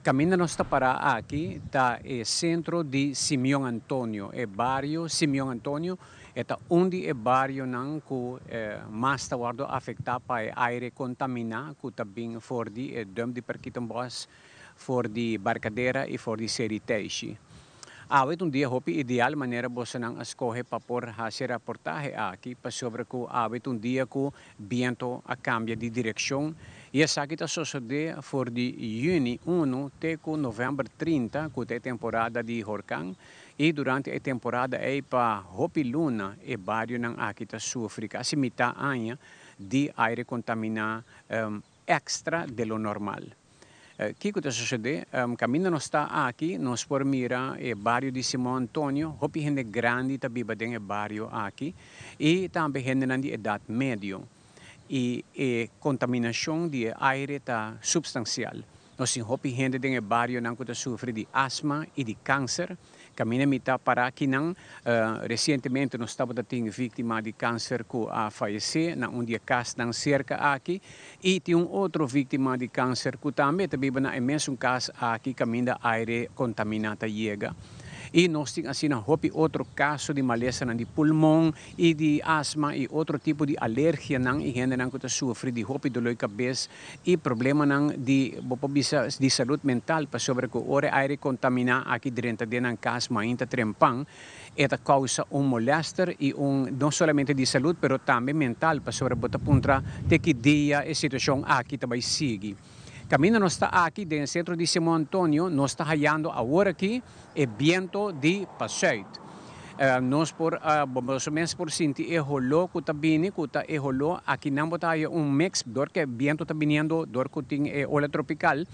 Caminda nos ta para aki ta e centro di Simeon Antonio, e bario Simeon Antonio e ta un di e barionan cu mas ta wordo afecta pa e aire contamina cu ta bin for di e dump di Parkietenbos, for di Barcadera y for di Seri Teishi. Awe ta un dia hopi ideal manera bosonan a scoge pa por haci e raportahe aki pasobra cu awe ta un dia cu biento a cambia di direccion y esaki ta sosode for di juni uno te cu november 30 cu ta e temporada di horcan y durante e temporada ey pa hopi luna e barionan aki ta sufri casi mitad aña di aire contamina extra de lo normal. Kiko ta sosodé? Kaminda nos ta aki, nos por mira e bario di Simon Antonio. Hopi hende grandi ta biba den e bario aki i tambe hendenan di edat medio. I e kontaminashon di e aire ta supstansial. Nos tin hopi hende den e barionan ku ta sufri di asma i di kanser. Kaminda mi ta para akinan, resientemente nos tabata tin víktima di kanser ku a fayesé na un di e kasnan serka aki i tin un otro víktima di kanser ku tambe ta biba na e mesun kas aki kaminda aire kontaminá ta yega. I nos tin asina hopi otro kaso di malesanan di pulmon i di asma i otro tipo di alergianan i hendenan ku ta sufri di hopi doló di kabes i problemanan di, bo por bisa, di salud mental, pasobra ku ora e aire kontaminá aki drenta den nan kas mainta trempan, e ta kousa un molèster i un, no solamente di salud, pero tambe mental, pasobra bo ta puntra te ki dia e situashon aki ta bai sigui. Kaminda nos ta aki den e sentro di Simon Antonio, nos ta hayando awor aki e biento di pasùit. Nos por, boso mes por sinti e holó ku ta bini, ku ta e holó akinan bo ta haya un mix dor ku e biento ta biniendo, dor ku tin e ola tropikal,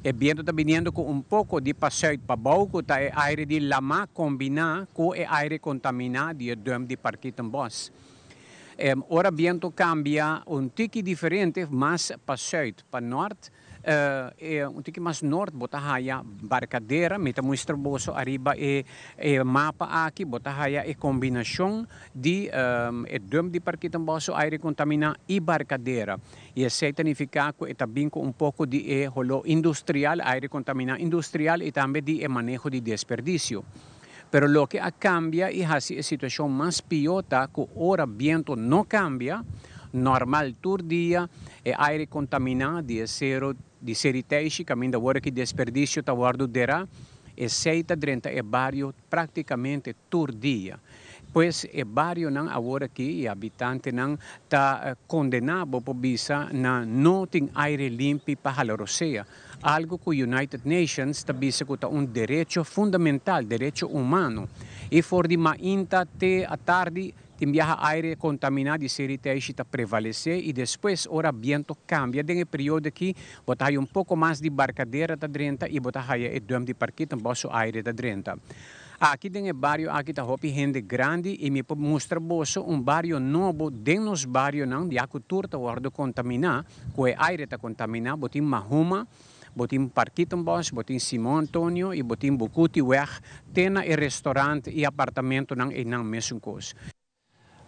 e biento ta biniendo ku un poko di pasùit pabou ku ta e aire di lamá kombiná ku e aire kontaminá di e dump di Parkietenbos. Ora biento kambia un tiki diferente mas pasùit pa nòrt, E un tiki mas nort bo ta haya Barcadera, mi ta muestra boso ariba e e mapa aki, bo ta haya e combinacion di e dump di Parkietenbos su aire contamina y Barcadera. Y esey ta nifica cu e ta bin cu un poco di e holo industrial, aire contamina industrial y tambe di e maneho di desperdicio. Pero loke a cambia y haci e situacion mas pio ta cu ora biento no cambia, normal tur dia e aire contamina di e cero di Seriteishi caminda awor aki desperdicio ta wordo dera, esey ta drenta e bario practicamente tur dia. Pues e barionan awor aki y habitantenan ta condena, bo por bisa, na no tin aire limpi pa hala rosea. Algo cu United Nations ta bisa cu ta un derecho fundamental, derecho humano. Y for di mainta te atardi tin biaha aire contamina di seri teishi ta prevalece y despues ora biento cambia den e periodo aki bo ta haya un poco mas di barcadera ta drenta y bo ta haya e dump di parkietenbos su aire ta drenta. Aki den e bario aki ta hopi hende grandi y mi por mustra boso un bario nobo den nos barionan ya cu tur ta wordo contamina. Ku e aire ta kontaminá, bo tin Mahuma, bo tin Parkietenbos, bo tin Simon Antonio i bo tin Bukutiweg te na e restorant i apartamentonan einan mesun kos.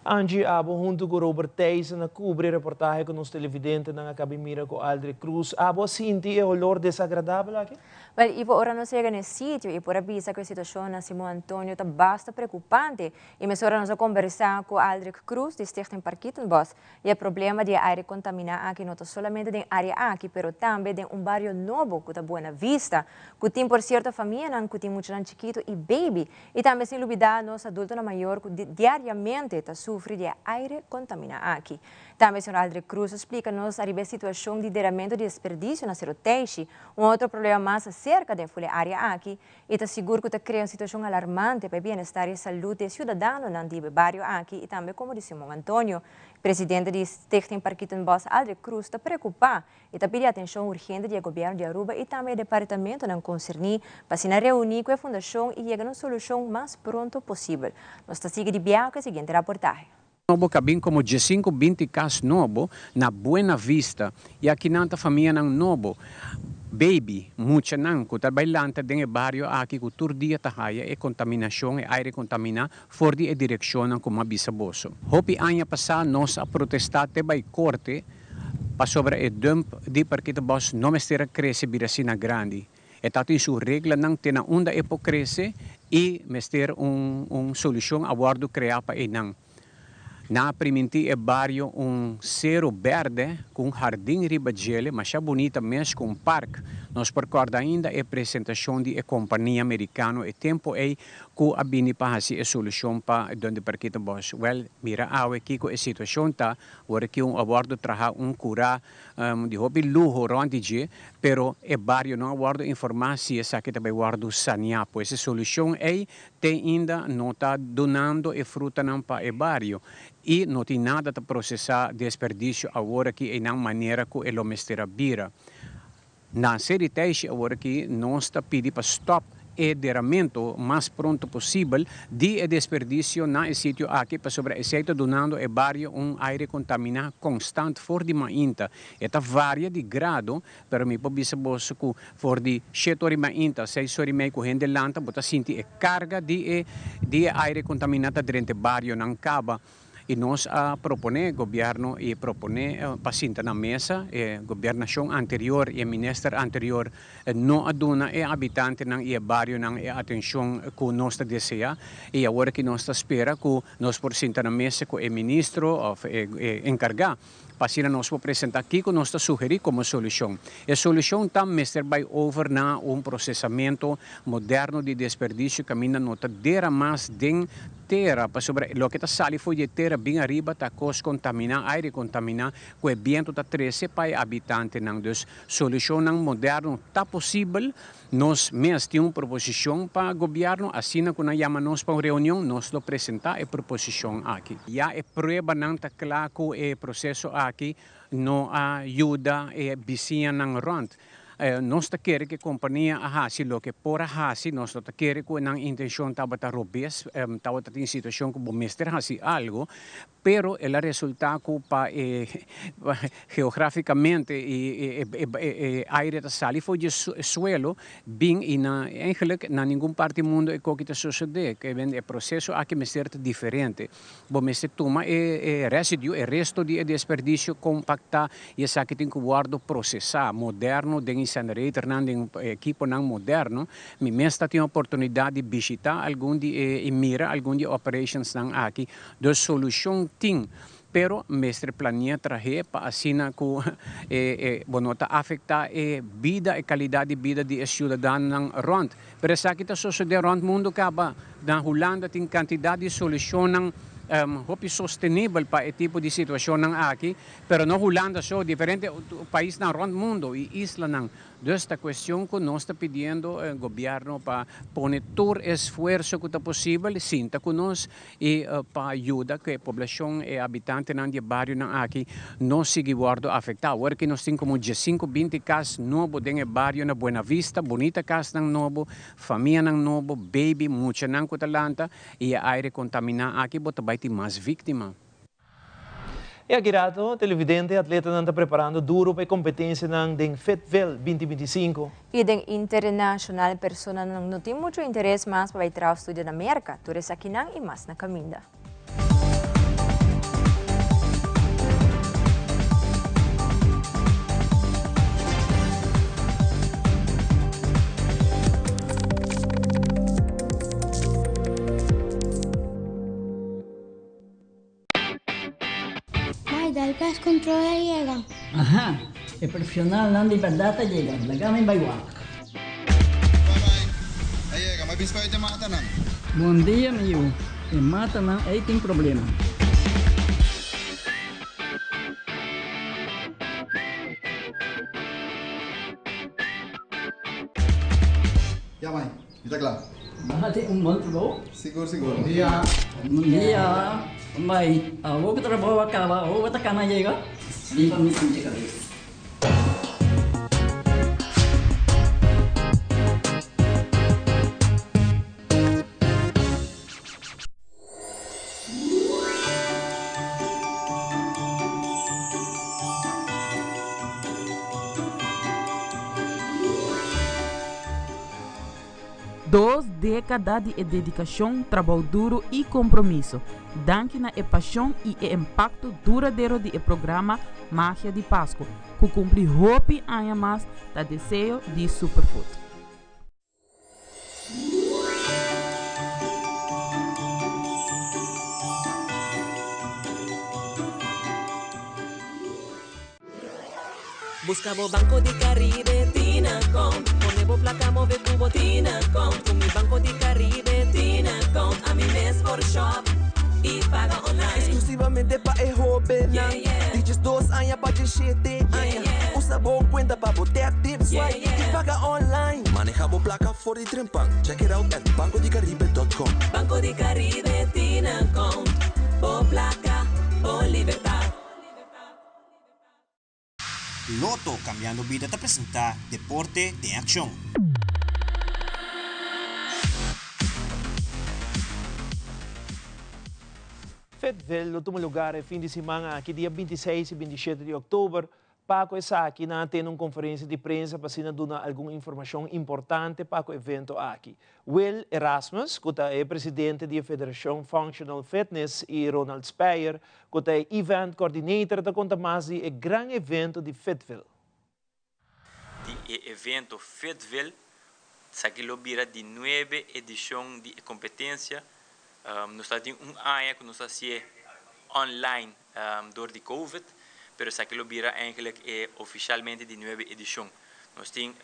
Angie, abo hunto cu Robert Thijssen a cubri e reportahe cu nos televidentenan a caba mira cu Aldrich Cruz. Abo a sinti e olor desagradabel aki? Wel, Ivo, ora nos yega na e sitio y por a bisa cu e situacion na Simon Antonio ta basta preocupante y mesora nos a conversa cu Aldrich Cruz di Stichting Parkietenbos. Y e problema di e aire contamina aki no ta solamente den area aki, pero tambe den un bario nobo cu ta Buena Vista, cu tin por cierto famianan cu tin muchanan chikito y baby. Y tambe sin lubida nos adultonan mayor cu diariamente ta sufri di e aire contamina aki. Tambe señor Aldrich Cruz a splica nos ariba e situacion di deramento di desperdicio na Cerro Teishi, un otro problema mas acerca den ful e area aki y ta sigur cu ta crea un situacion alarmante pa e bienestar y e salud di e ciudadanonan di e bario aki y tambe como di Simon Antonio. Presidente di Stichting Parkietenbos Aldrich Cruz ta preocupa y ta pidi atencion urgente di e gobierno di Aruba y tambe e departamentonan concerni pa asina reuni cu e fundacion y yega na un solucion mas pronto posibel. Nos ta sigui di biaha cu e siguiente raportahe. Nobo ka bin komo diesinku binti kas nobo na Buena Vista i akinan ta famianan nobo, baby, muchanan ku ta bai lanta den e bario aki ku tur dia ta haya e kontaminashon, e aire kontaminá for di e direkshonnan ku m'a bisa boso. Hopi aña pasá nos a protestá te bai korte pasobra e dump di Parkietenbos no mester a krese bira asina grandi. E ta tin su reglanan te na unda e por krese i mester un un solushon a wòrdu kreá pa einan. Nan a primintí e bario un sero bèrdè ku un hardin riba djele masha bunita mes ku un park. Nos por kòrda ainda e presentashon di e kompania merikano e tempu ei ku a bini pa hasi e solushon pa Donde Parkietenbos. Wèl, mira awe kiko e situashon ta, wòrdu ki un a wòrdu traha un kurá di hopi luho rond di dje, pero e bario no a wordo informa si esaki ta bay wordo sanea. Pues e solucion ey te ainda no ta dunando e frutanan pa e bario y no tin nada ta procesa desperdicio awor aki eynan manera cu e lo mester a bira. Na Seri Teishi awor aki nos ta pidi pa stop e deramento mas pronto posibel di e desperdicio na e sitio aki pasobra esey ta dunando e bario un aire contamina constant for di mainta. E ta varia di grado, pero mi por bisa boso cu for di shete ora di mainta, seis ora y mei cu hende lanta bo ta sinti e carga di e di e aire contamina ta drenta e barionan caba. I nos a proponé gobièrnu i proponé pa sinta na mesa. E gobièrnashon anterior i e minister anterior no a duna e habitantenan i e barionan e atenshon ku nos ta deseá. I awor aki nos ta spera ku nos por sinta na mesa ku e ministro òf e enkargá pa asina nos por presentá kiko nos ta sugerí komo solushon. E solushon ta mester bai over na un prosesamentu moderno di desperdisio kaminda no ta dera mas den tera, pasobra loke ta sali for di e tera bin ariba ta kos kontaminá, aire kontaminá ku e bientu ta trese pa e abitantenan. Dus solushonnan moderno ta posibel. Nos mes tin un proposishon pa gobièrnu, asina ku nan yama nos pa un reunion, nos lo presentá e proposishon aki. Ya e pruebanan ta kla ku e proseso aki no a yuda e bisiñanan rònt. Nos ta kere ku e kompania a hasi loke por a hasi, nos no ta kere ku nan intenshon tabata robes, tabata tin situashon ku bo mester hasi algu, Pero el a resulta cu pa e geograficamente e e aire ta sali for dje suelo bin y na eigenlijk na ningun parti mundo e koki ta sosode. Ke men e proceso aki mester ta diferente. Bo mester tuma e e residue, e resto di e desperdicio compacta y esaki tin cu wordo procesa moderno den incineratornan, den equiponan moderno. Mi mes ta tin oportunidad di bishita algun di e y mira algun di e operationsnan aki. Dus solushon tin, pero mester planea trah'é pa asina ku e bo no ta afektá e bida, e kalidat di bida di e siudadanonan rònt. Pero esaki ta sosodé rònt mundu kaba. Na Hulanda tin kantidat di solushonnan hopi sostenibel pa e tipo di situashonnan aki, pero no Hulanda so, diferente paisnan rònt mundu i islanan. Dus ta cuestion cu nos ta pidiendo gobierno pa pone tur esfuerzo cu ta posibel, sinta cu nos y pa yuda cu e poblacion, e habitantenan di e barionan aki no sigui wordo afecta. Awor aki nos tin como diescinco, binti cas nobo den e bario na Buena Vista, bunita casnan nobo, famianan nobo, baby, muchanan cu ta lanta y e aire contamina aki bo ta bay tin mas victima. E aki rato, televidente atletanan ta preparando duro pa e competencianan den Fayetteville binti binti sinku. I den internacional personanan no tin mucho interes mas pa bai traha of studia na Merca. Tur esakinan i mas na caminda. Pest Control a yega. Aha, e profesionalnan di berdad a yega, laga mi bai wak. A yega, mi a bin spuit e matanan. Bon dia mi yu, e matanan ei tin problema. Ya mai, mi ta kla. Nan tin un bon trabou. Sigur sigur. Bon dia. Bon dia. Mai, awor ku trabou a kaba, awor bo ta kana yega? Riba mi pinche kabes. Dos dékada di e dedikashon, trabou duru i kompromiso. Danki na e pashon i e impakto duradero di e programa Magia di Pasku, ku kumpli hopi aña mas ta deseo di Superfood. Busca bo Banco di Caribe Tinacom Pone bo placa move cu bo Tinacom Cu mi Banco di Caribe Tinacom Ami mes por shop y paga online Exclusivamente pa e hobennan Di 12 aña pa 17 aña Usa bo cuenta pa bo tap tip swipe y paga online. Maneha bo placa for di trempan. Check it out at bancodicaribe.com. Banco di Caribe Tinacom Bo placa, bo libertad. Lotto Cambiando Bida ta presenta Deporte den Accion. Fayetteville lo tuma lugar e fin di siman aki dia 26 y 27 di october. Pa cu esaki nan a tene un conferencia di prensa pa asina duna algun informacion importante pa cu evento aki. Will Erasmus, cu ta e presidente di e Federacion Functional Fitness y Ronald Speyer, cu ta e event coordinator ta conta mas di e gran evento di Fitville. Di e evento Fitville, esaki lo bira di nuebe edicion di e competencia. Nos ta tin un aña cu nos ta hacié online door di Covid, pero esaki lo bira eigenlijk e oficialmente di nuebe edicion. Nos tin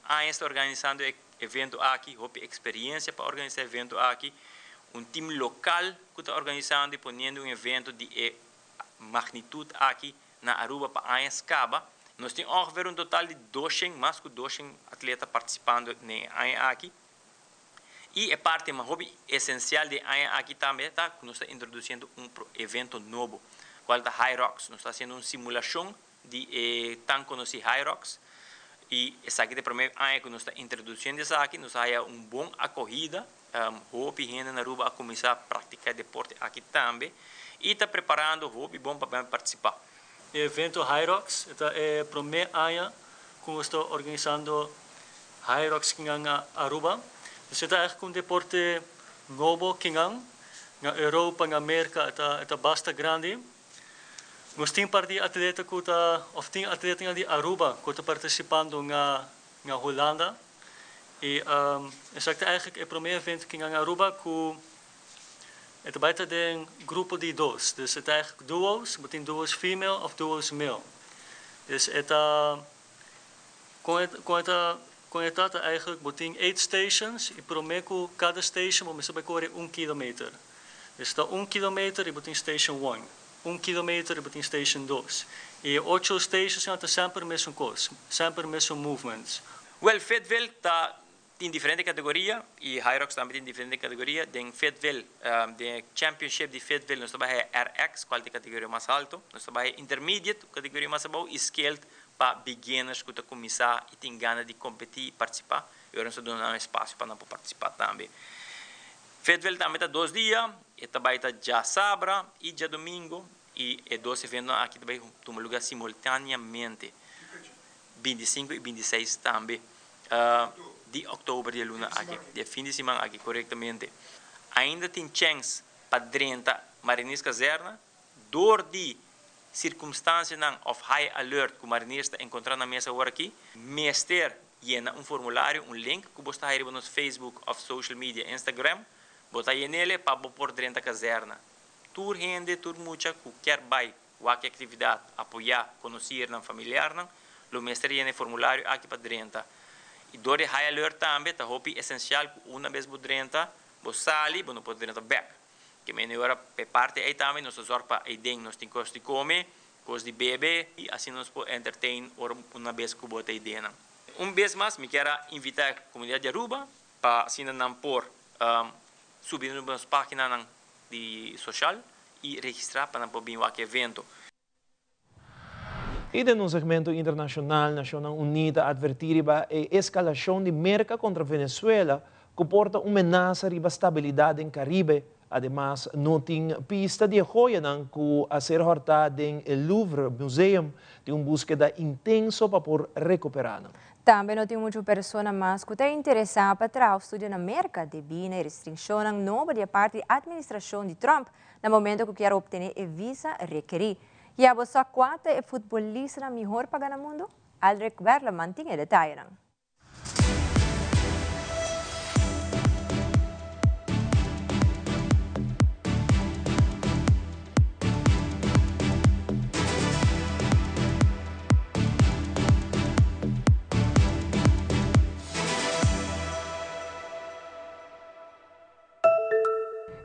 añas ta organisando e evento aki, hopi experiencia pa organisa e evento aki, un team local cu ta organisando y poniendo un evento di e magnitud aki na Aruba pa añas caba. Nos tin ongeveer un total di doshen, mas cu doshen atleta participando den e aña aki. Y e parti mas hopi esencial di e aña aki tambe ta cu nos ta introduciendo un evento nobo, cual ta Hyrox. Nos ta haciendo un simulacion di e tan conoci Hyrox y esaki ta e prome aña cu nos ta introduciendo esaki. Nos a haya un bon acogida, hopi hende na Aruba a cuminsa practica e deporte aki tambe y ta preparando hopi bon pa bay participa. E evento Hyrox e ta e prome aña cu nos ta organisando Hyrox kinan na Aruba. Esei ta eigenlijk un deporte nobo kinan. Na Europa, na Merca e ta e ta basta grandi. Nos tin par di atleta cu ta of tin atletanan di Aruba cu ta participando na na Hulanda. Y esaki ta eigenlijk e prome evento kinan na Aruba cu e ta bay ta den grupo di dos. Dus e ta eigenlijk duo's, bo tin duo's female of duo's male. Dus e ta. Kon e kon e ta kon e ta ta eigenlijk bo tin eight stations y prome ku kada station bo mester bai kore un kilometer. Dus ta un kilometer y bo tin station one, un kilometer y bo tin station dos. Y e ocho stations nan ta semper mesun kos, semper mesun movements. Wel, Fayetteville ta Tin diferente categoria y Hyrox tambe tin diferente categoria. Den Fayetteville, den e championship di Fayetteville nos ta baha e RX cual ta e categoria mas alto. Nos ta baha e Intermediate, categoria mas abou y Scaled pa beginners cu ta cuminsa y tin gana di competi y participa. Y ora nos ta duna nan espacio pa nan por participa tambe. Fayetteville tambe ta dos dia, e ta bay ta djasabra y djadomingo y e dos eventonan aki ta bay tuma lugar simultaneamente. 25 y 26 tambe di oktober di e luna aki, di e fin di siman aki korektamente. Ainda tin chèns pa drenta Mariniers Kazèrne dor di sirkumstansianan òf high alert ku mariniers ta enkontrá nan mes awor aki. Mester yena un formulario, un link ku bo sta haña riba nos Facebook òf social media Instagram. Bo ta yen'el pa bo por drenta kazèrne. Tur hende, tur mucha ku kier bai. wak e aktividat, apoyá konosirnan, familiarnan, lo mester yena e formulario aki pa drenta. I dor di High Alert tambe ta hopi esensial ku una bes bo drenta, bo sali, bo no por drenta bèk. Ke mene ora pa e parti ei tambe nos ta zòrg pa eiden nos tin kos di kome, kos di bebe i asina nos por entertain ora una bes ku bo ta eidennan. Un bes mas mi kier a invitá e komunidat di Aruba pa asina nan por subi riba nos paginanan di social y registra pa nan por bin wak e evento. Y den un segmento internacional, Nacionnan Uní ta adverti riba e escalacion di Merca contra Venezuela cu por ta un menasa riba stabilidad den Caribe. Ademas, no tin pista di e joyanan cu a ser horta den e Louvre Museum. Tin un buskeda intenso pa por recupera nan. Tambe no tin muchu persona mas ku ta interesá pa traha òf studia na Merka debí na e restrikshonnan nobo di e parti di atministrashon di Trump na momento ku kier optené e visa rekerí. Ya bo sa kua ta e futbolistanan mihor pagá na mundu? Aldrich Werleman tin e detayenan.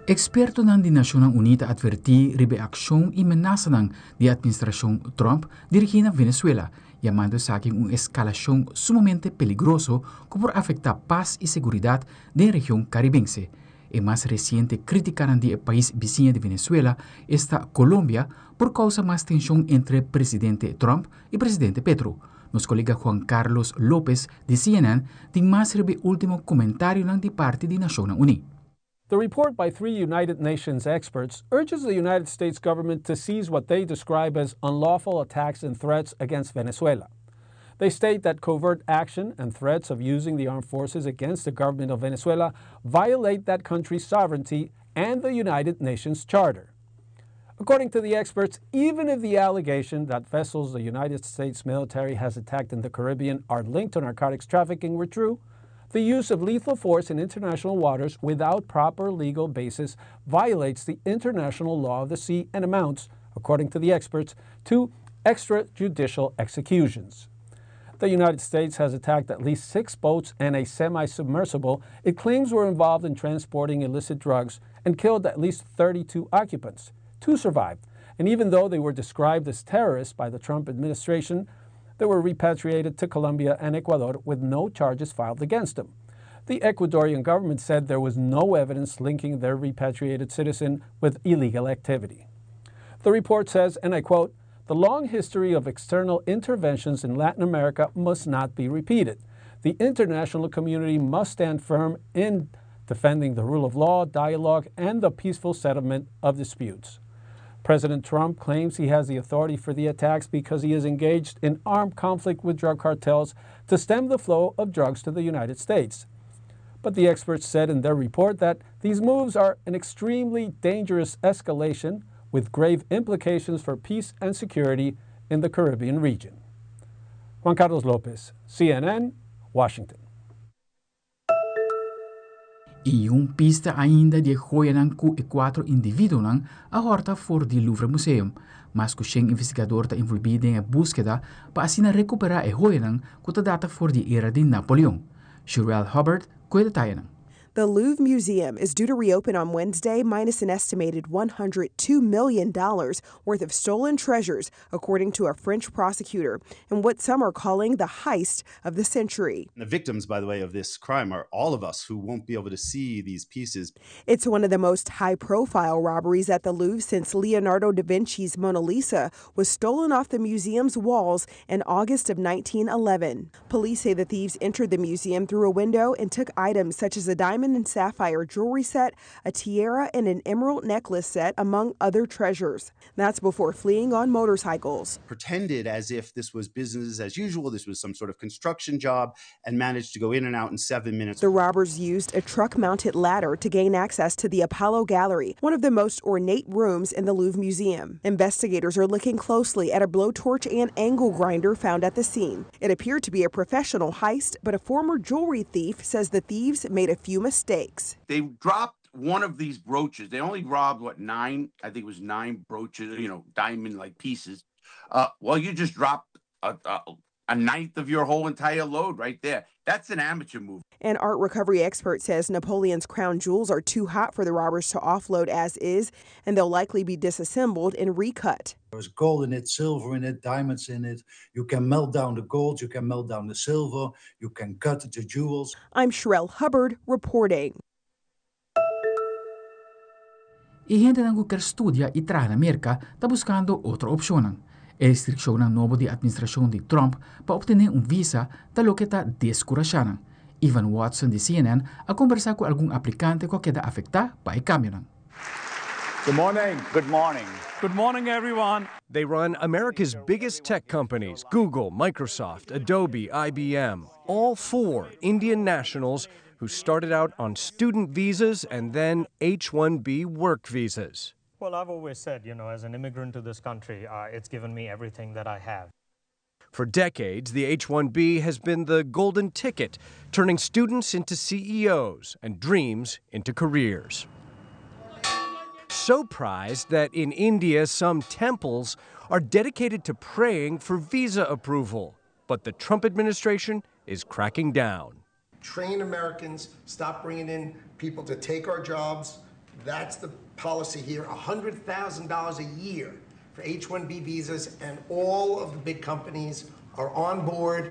Ekspertonan di Nashonnan Uní ta atvertí riba e akshon i menasanan di e atministrashon Trump dirigí na Venezuela, yamando esaki un eskalashon sumamente peligroso ku por afektá pas i seguridat den region karibense. E mas resiente krítikanan di e pais bisiña di Venezuela, esta Colombia, por kousa mas tenshon entre presidente Trump i presidente Petro. Nos kolega Juan Carlos Lopez di CNN tin mas riba e último komentarionan di parti di Nashonnan Uní. The report by three United Nations experts urges the United States government to seize what they describe as unlawful attacks and threats against Venezuela. They state that covert action and threats of using the armed forces against the government of Venezuela violate that country's sovereignty and the United Nations Charter. According to the experts, even if the allegation that vessels the United States military has attacked in the Caribbean are linked to narcotics trafficking were true, the use of lethal force in international waters without proper legal basis violates the international law of the sea and amounts, according to the experts, to extrajudicial executions. The United States has attacked at least six boats and a semi submersible it claims were involved in transporting illicit drugs and killed at least 32 occupants. Two survived. And even though they were described as terrorists by the Trump administration, they were repatriated to Colombia and Ecuador with no charges filed against them. The Ecuadorian government said there was no evidence linking their repatriated citizen with illegal activity. The report says, and I quote, the long history of external interventions in Latin America must not be repeated. The international community must stand firm in defending the rule of law, dialogue, and the peaceful settlement of disputes. President Trump claims he has the authority for the attacks because he is engaged in armed conflict with drug cartels to stem the flow of drugs to the United States. But the experts said in their report that these moves are an extremely dangerous escalation with grave implications for peace and security in the Caribbean region. Juan Carlos Lopez, CNN, Washington. I un pista ainda di e joyanan ku e kuatro individuonan a hòrta for di Louvre Museum. Mas ku shen investigador ta envolví den e búskeda pa asina rekuperá e joyanan ku ta data for di era di Napoleon. Shurell Hubbard ku e detayenan. The Louvre Museum is due to reopen on Wednesday minus an estimated $102 million worth of stolen treasures, according to a French prosecutor, in what some are calling the heist of the century. The victims, by the way, of this crime are all of us who won't be able to see these pieces. It's one of the most high profile robberies at the Louvre since Leonardo da Vinci's Mona Lisa was stolen off the museum's walls in August of 1911. Police say the thieves entered the museum through a window and took items such as a diamond and sapphire jewelry set, a tiara, and an emerald necklace set, among other treasures. That's before fleeing on motorcycles. Pretended as if this was business as usual, this was some sort of construction job, and managed to go in and out in seven minutes. The robbers used a truck mounted ladder to gain access to the Apollo Gallery, one of the most ornate rooms in the Louvre Museum. Investigators are looking closely at a blowtorch and angle grinder found at the scene. It appeared to be a professional heist, but a former jewelry thief says the thieves made a few mistakes. They dropped one of these brooches. They only robbed, what, nine? I think it was nine brooches, you know, diamond like pieces. Uh, well, you just dropped a, a, a ninth of your whole entire load right there. That's an amateur move. An art recovery expert says Napoleon's crown jewels are too hot for the robbers to offload as is, and they'll likely be disassembled and recut. There's gold in it, silver in it, diamonds in it. You can melt down the gold, you can melt down the silver, you can cut the jewels. I'm Sherelle Hubbard reporting. E hendenan ku kier studia i traha na Merka ta buskando otro opshonnan. E restrikshonnan nobo di atministrashon di Trump pa optené un visa ta loke ta deskurashá nan. Ivan Watson di CNN a kombersá ku algun aplikante ku a keda afektá pa e kambionan. Good morning. Good morning. Good morning, everyone. They run America's biggest tech companies Google, Microsoft, Adobe, IBM. All four Indian nationals who started out on student visas and then H 1B work visas. Well, I've always said, you know, as an immigrant to this country, uh, it's given me everything that I have. For decades, the H 1B has been the golden ticket, turning students into CEOs and dreams into careers. So prized that in India, some temples are dedicated to praying for visa approval. But the Trump administration is cracking down. Train Americans, stop bringing in people to take our jobs. That's the policy here $100,000 a year for H 1B visas, and all of the big companies are on board.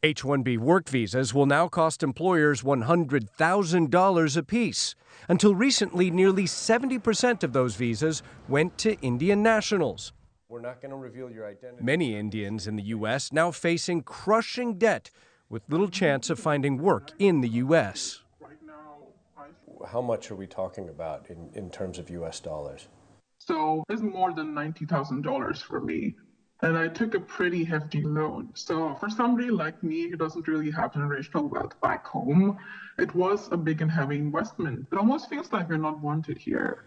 H 1B work visas will now cost employers $100,000 apiece. Until recently, nearly 70% of those visas went to Indian nationals. We're not going to reveal your identity. Many Indians in the U.S. now facing crushing debt with little chance of finding work in the U.S. How much are we talking about in, in terms of U.S. dollars? So it's more than $90,000 for me. And I took a pretty hefty loan. So for somebody like me who doesn't really have generational wealth back home, it was a big and heavy investment. It almost feels like you're not wanted here.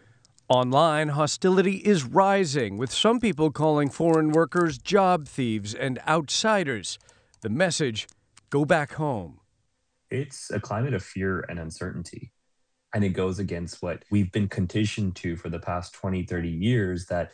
Online, hostility is rising, with some people calling foreign workers job thieves and outsiders. The message go back home. It's a climate of fear and uncertainty. And it goes against what we've been conditioned to for the past 20, 30 years that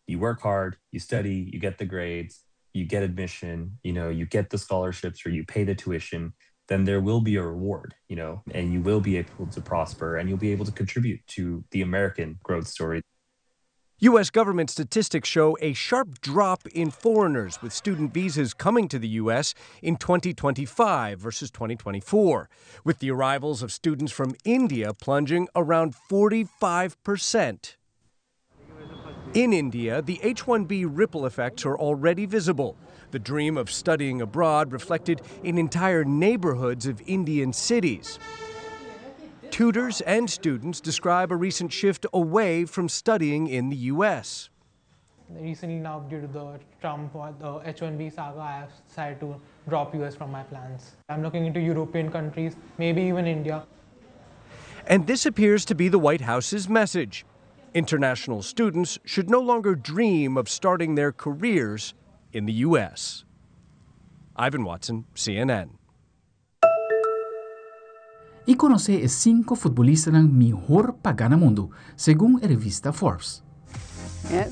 you work hard, you study, you get the grades, you get admission, you know, you get the scholarships or you pay the tuition, then there will be a reward, you know, and you will be able to prosper and you'll be able to contribute to the American growth story. U.S. government statistics show a sharp drop in foreigners with student visas coming to the U.S. in 2025 versus 2024, with the arrivals of students from India plunging around 45 percent. In India, the H 1B ripple effects are already visible. The dream of studying abroad reflected in entire neighborhoods of Indian cities. Tutors and students describe a recent shift away from studying in the U.S. Recently now, due to the Trump, the H-1B saga, I have decided to drop U.S. from my plans. I'm looking into European countries, maybe even India. And this appears to be the White House's message. International students should no longer dream of starting their careers in the U.S. Ivan Watson, CNN. I konosé e sinku futbolistanan mihor pagá na mundu, segun e revista Forbes.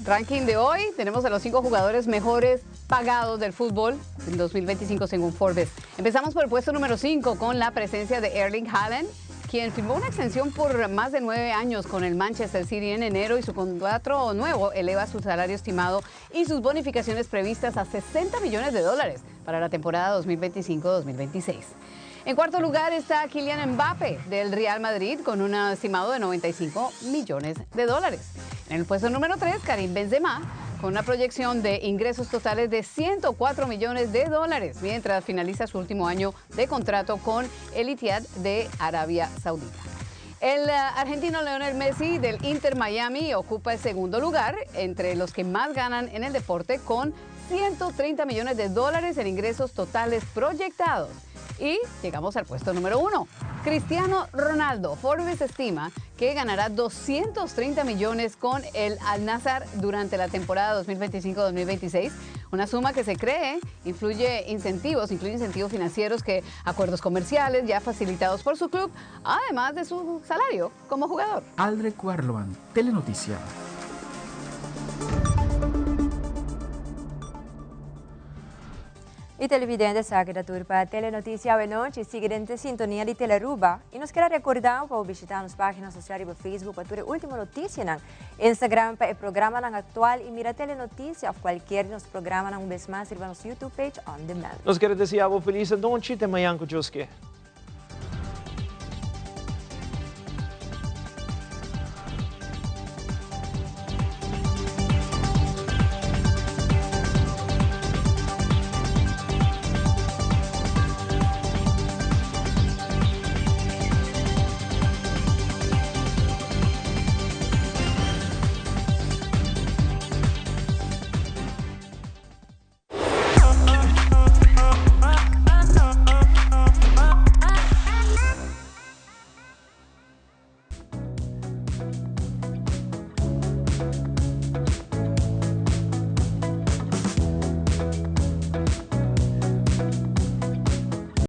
Ranking de hoy, tenemos a los cinco jugadores mejores pagados del fútbol en 2025 según Forbes. Empezamos por el puesto número 5 con la presencia de Erling Haaland, quien firmó una extensión por más de nueve años con el Manchester City en enero y su contrato nuevo eleva su salario estimado y sus bonificaciones previstas a 60 millones de dólares para la temporada 2025-2026. En cuarto lugar está Kylian Mbappé del Real Madrid con un estimado de 95 millones de dólares. En el puesto número 3, Karim Benzema con una proyección de ingresos totales de 104 millones de dólares, mientras finaliza su último año de contrato con el Ittihad de Arabia Saudita. El eh, argentino Leonel Messi del Inter Miami ocupa el segundo lugar entre los que más ganan en el deporte con 130 millones de dólares en ingresos totales proyectados. Y llegamos al puesto número uno. Cristiano Ronaldo. Forbes estima que ganará 230 millones con el Al Nassr durante la temporada 2025-2026, una suma que se cree influye incentivos, incluye incentivos financieros que acuerdos comerciales ya facilitados por su club, además de su salario como jugador. Aldre Cuerloan, Telenoticia. Y televidente sa keda tur pa Telenoticia awe nochi. Sigui den te sintonia di Telearuba. Y nos keda recorda pa bo bishita nos pagina social riba Facebook pa tur e ultimo noticianan, Instagram pa e programanan actual y mira Telenoticia of cualkier di nos programanan un bes mas riba nos YouTube page on demand. Nos kere desea bo feliz anochi. Te mañan cu Dios ke.